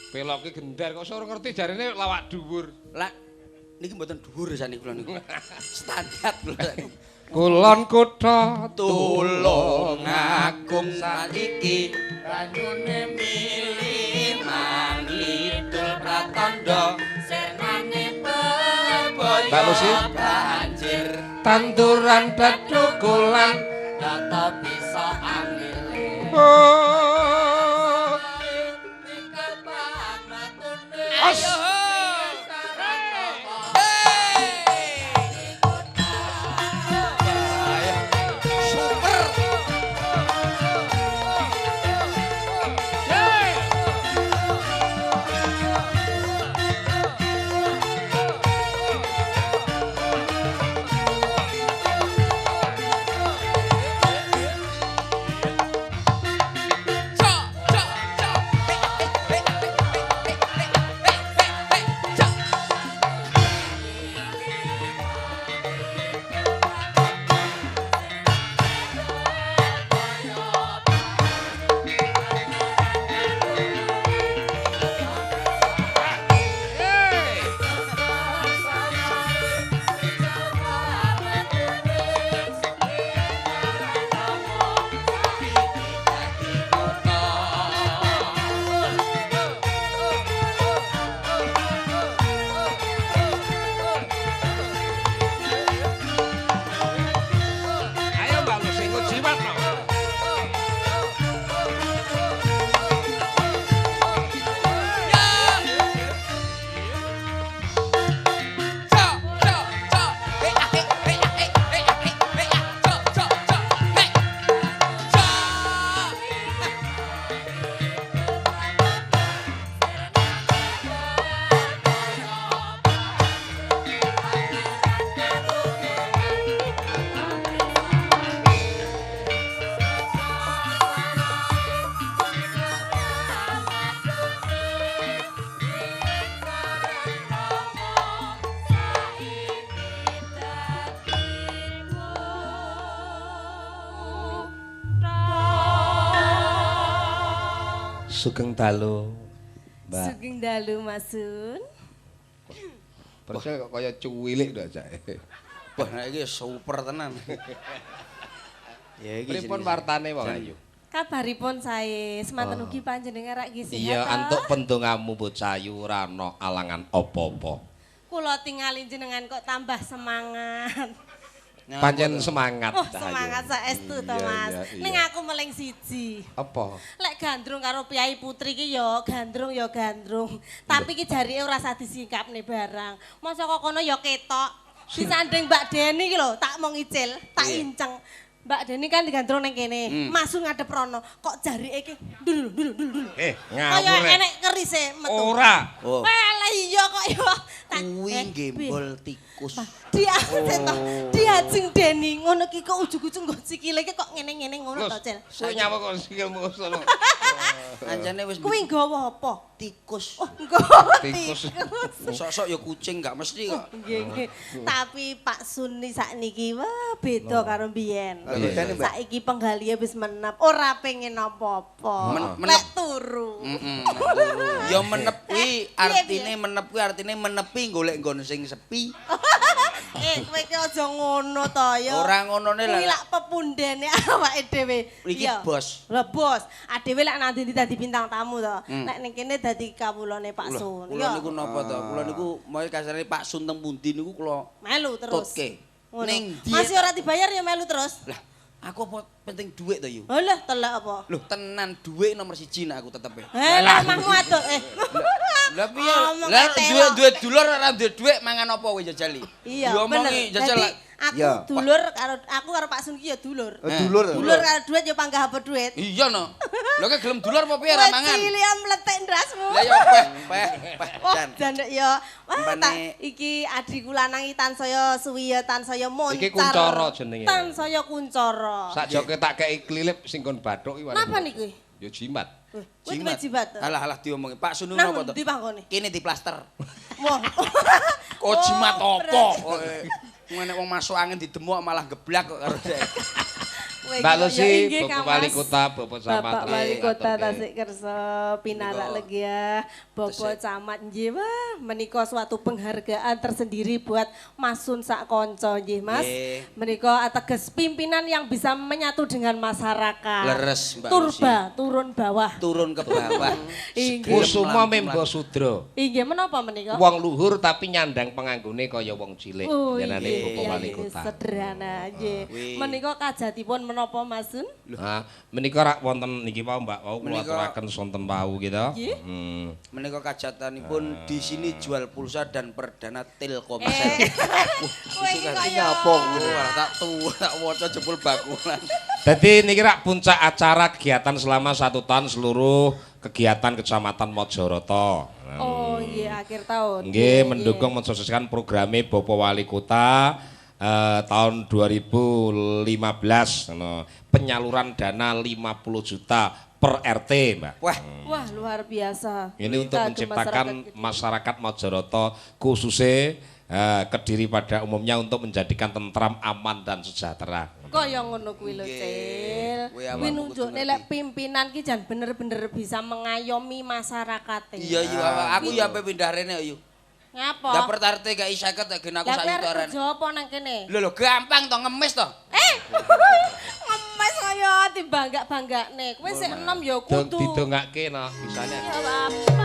Peloke gender kok ora ngerti jarine lawak dhuwur. Lah niki mboten dhuwur saniki kula niku. Standar kula sakniki. Kulon kutha Tulungagung saiki banyune mili mangidul pratandha Senane bebaya Mbak Lucy. banjir Tanduran bedukulan data bisa angele. Oh. Os. Super. Sugeng dalu. Mbak. Sugeng dalu Mas Sun. Percaya kok kaya cuwilik tok jake. Wah, nek iki super tenan. Ya iki. Pripun wartane wong ayu? Kabaripun sae, semanten ugi panjenengan rak nggih sehat. Iya, antuk pendongamu bocah ayu ora ana alangan apa-apa. Kula tingali jenengan kok tambah semangat. Pancen semangat. Oh, semangat saestu to, Mas. Ning aku meling siji. Apa? Lek gandrung karo Piyai Putri ki ya gandrung ya gandrung. Tapi ki jarike ora usah disingkapne barang. Masa kok kono ya ketok. Disanding Mbak Deni ki lho, tak mong icil, tak inceng. Mbak Deni kan digandrung nang kene. Masuk ngadep rono, kok jarike ki dul dul dul dul. Ngawur. Kaya enek kerise metu. Ora. Oh. Wah, iya kok ya. Kuwi gembol tikus. Diajeng Deni ngono ki kok ujug-ujug nggo sikile ki kok ngene-ngene ngono to, Cil. Kowe nyawa kok sikilmu ngono. Anjane wis kuwi nggawa apa? Tikus. Oh, nggawa tikus. Sok-sok ya kucing gak mesti kok. Nggih, nggih. Tapi Pak Suni sakniki wah beda karo mbiyen. Saiki penggalihe wis menep, ora pengen apa-apa. Lek turu. Heeh. Ya menep kuwi artine menep kuwi artine menepi golek nggon sing sepi. Kowe iki aja ngono to ya. Ora ngonone lah. Kuwi lak pepundene awake dhewe. Iki bos. Lah bos, adewe lak nang ndi dadi bintang tamu to. Nek ning kene dadi kawulane Pak Sun. Kula niku napa to? Kula niku moe kasare Pak Sun teng pundi niku kula melu terus. Ning ndi? Masih ora dibayar ya melu terus. Lah, aku apa penting dhuwit to, Yu? Lah, telek apa? Loh, tenan dhuwit nomor 1 nek aku tetep. Lah, omahmu adol. Lah piye? Lah duwe dulur ora duwe dhuwit mangan apa kowe jajali? Iya, diomongi jajal. Aku dulur karo aku karo Pak Sun ki ya dulur. Dulur. Dulur karo dhuwit ya panggah apa dhuwit. Iya no. Lho kok gelem dulur apa piye ora mangan? Cilik mletik ndasmu. Lah ya peh peh peh jan. Jan ya. Wah, tak iki adhiku lanang iki tansaya suwi ya tansaya moncar. Iki kuncara jenenge. Tansaya kuncara. Sakjoke tak kei klilip sing kon bathuk iki. Napa niki? Ya jimat. Jimat. Jimat. Alah alah diomongi. Pak Sun napa to? Nang ndi panggone? Kene di plaster. Wah. Kok jimat apa? Ngene wong masuk angin didemok malah geblak kok karo dhek. Mbak Lucy, Bapak Wali Kota, Bapak Camat. Bapak Wali Kota tasik kersa pinarak legia, Bapak Camat nggih wah menika suatu penghargaan tersendiri buat Mas Sun sak kanca nggih Mas. Menika ateges pimpinan yang bisa menyatu dengan masyarakat. Leres Mbak Lucy. Turba, turun bawah. Turun ke bawah. Kusuma Membo Sudra. Inggih menapa menika? Wong luhur tapi nyandang penganggone kaya wong cilik. Jenenge Bapak Wali Kota. Sederhana nggih. Menika kajatipun menapa Mas Sun? Ha, menika rak wonten niki wau Mbak, wau kula aturaken sonten wau gitu. Menika kajatanipun di sini jual pulsa dan perdana Telkomsel. Kowe iki kaya apa kuwi tak tuwa tak waca jebul bakulan. Dadi niki rak puncak acara kegiatan selama 1 tahun seluruh kegiatan Kecamatan Mojoroto. Oh iya akhir tahun. Nggih, mendukung mensukseskan programe Bapak Wali Kota tahun 2015 penyaluran dana 50 juta per RT, Mbak. Wah, wah luar biasa. Ini untuk menciptakan masyarakat Mojoroto khususnya Kediri pada umumnya untuk menjadikan tentram, aman dan sejahtera. Kaya ngono kuwi lho, Cil. Kuwi nunjukne lek pimpinan ki jan bener-bener bisa mengayomi masyarakate. Iya, iya, aku ya ape pindah rene yo. Ngapa? Dapet RT gak 50 gen aku sak yuta rene. Lah kerja apa nang kene? Lho lho gampang to ngemis to. Ngemis kaya dibangga-banggakne. Kowe sik enom ya kudu didongake no bisane. Ya apa?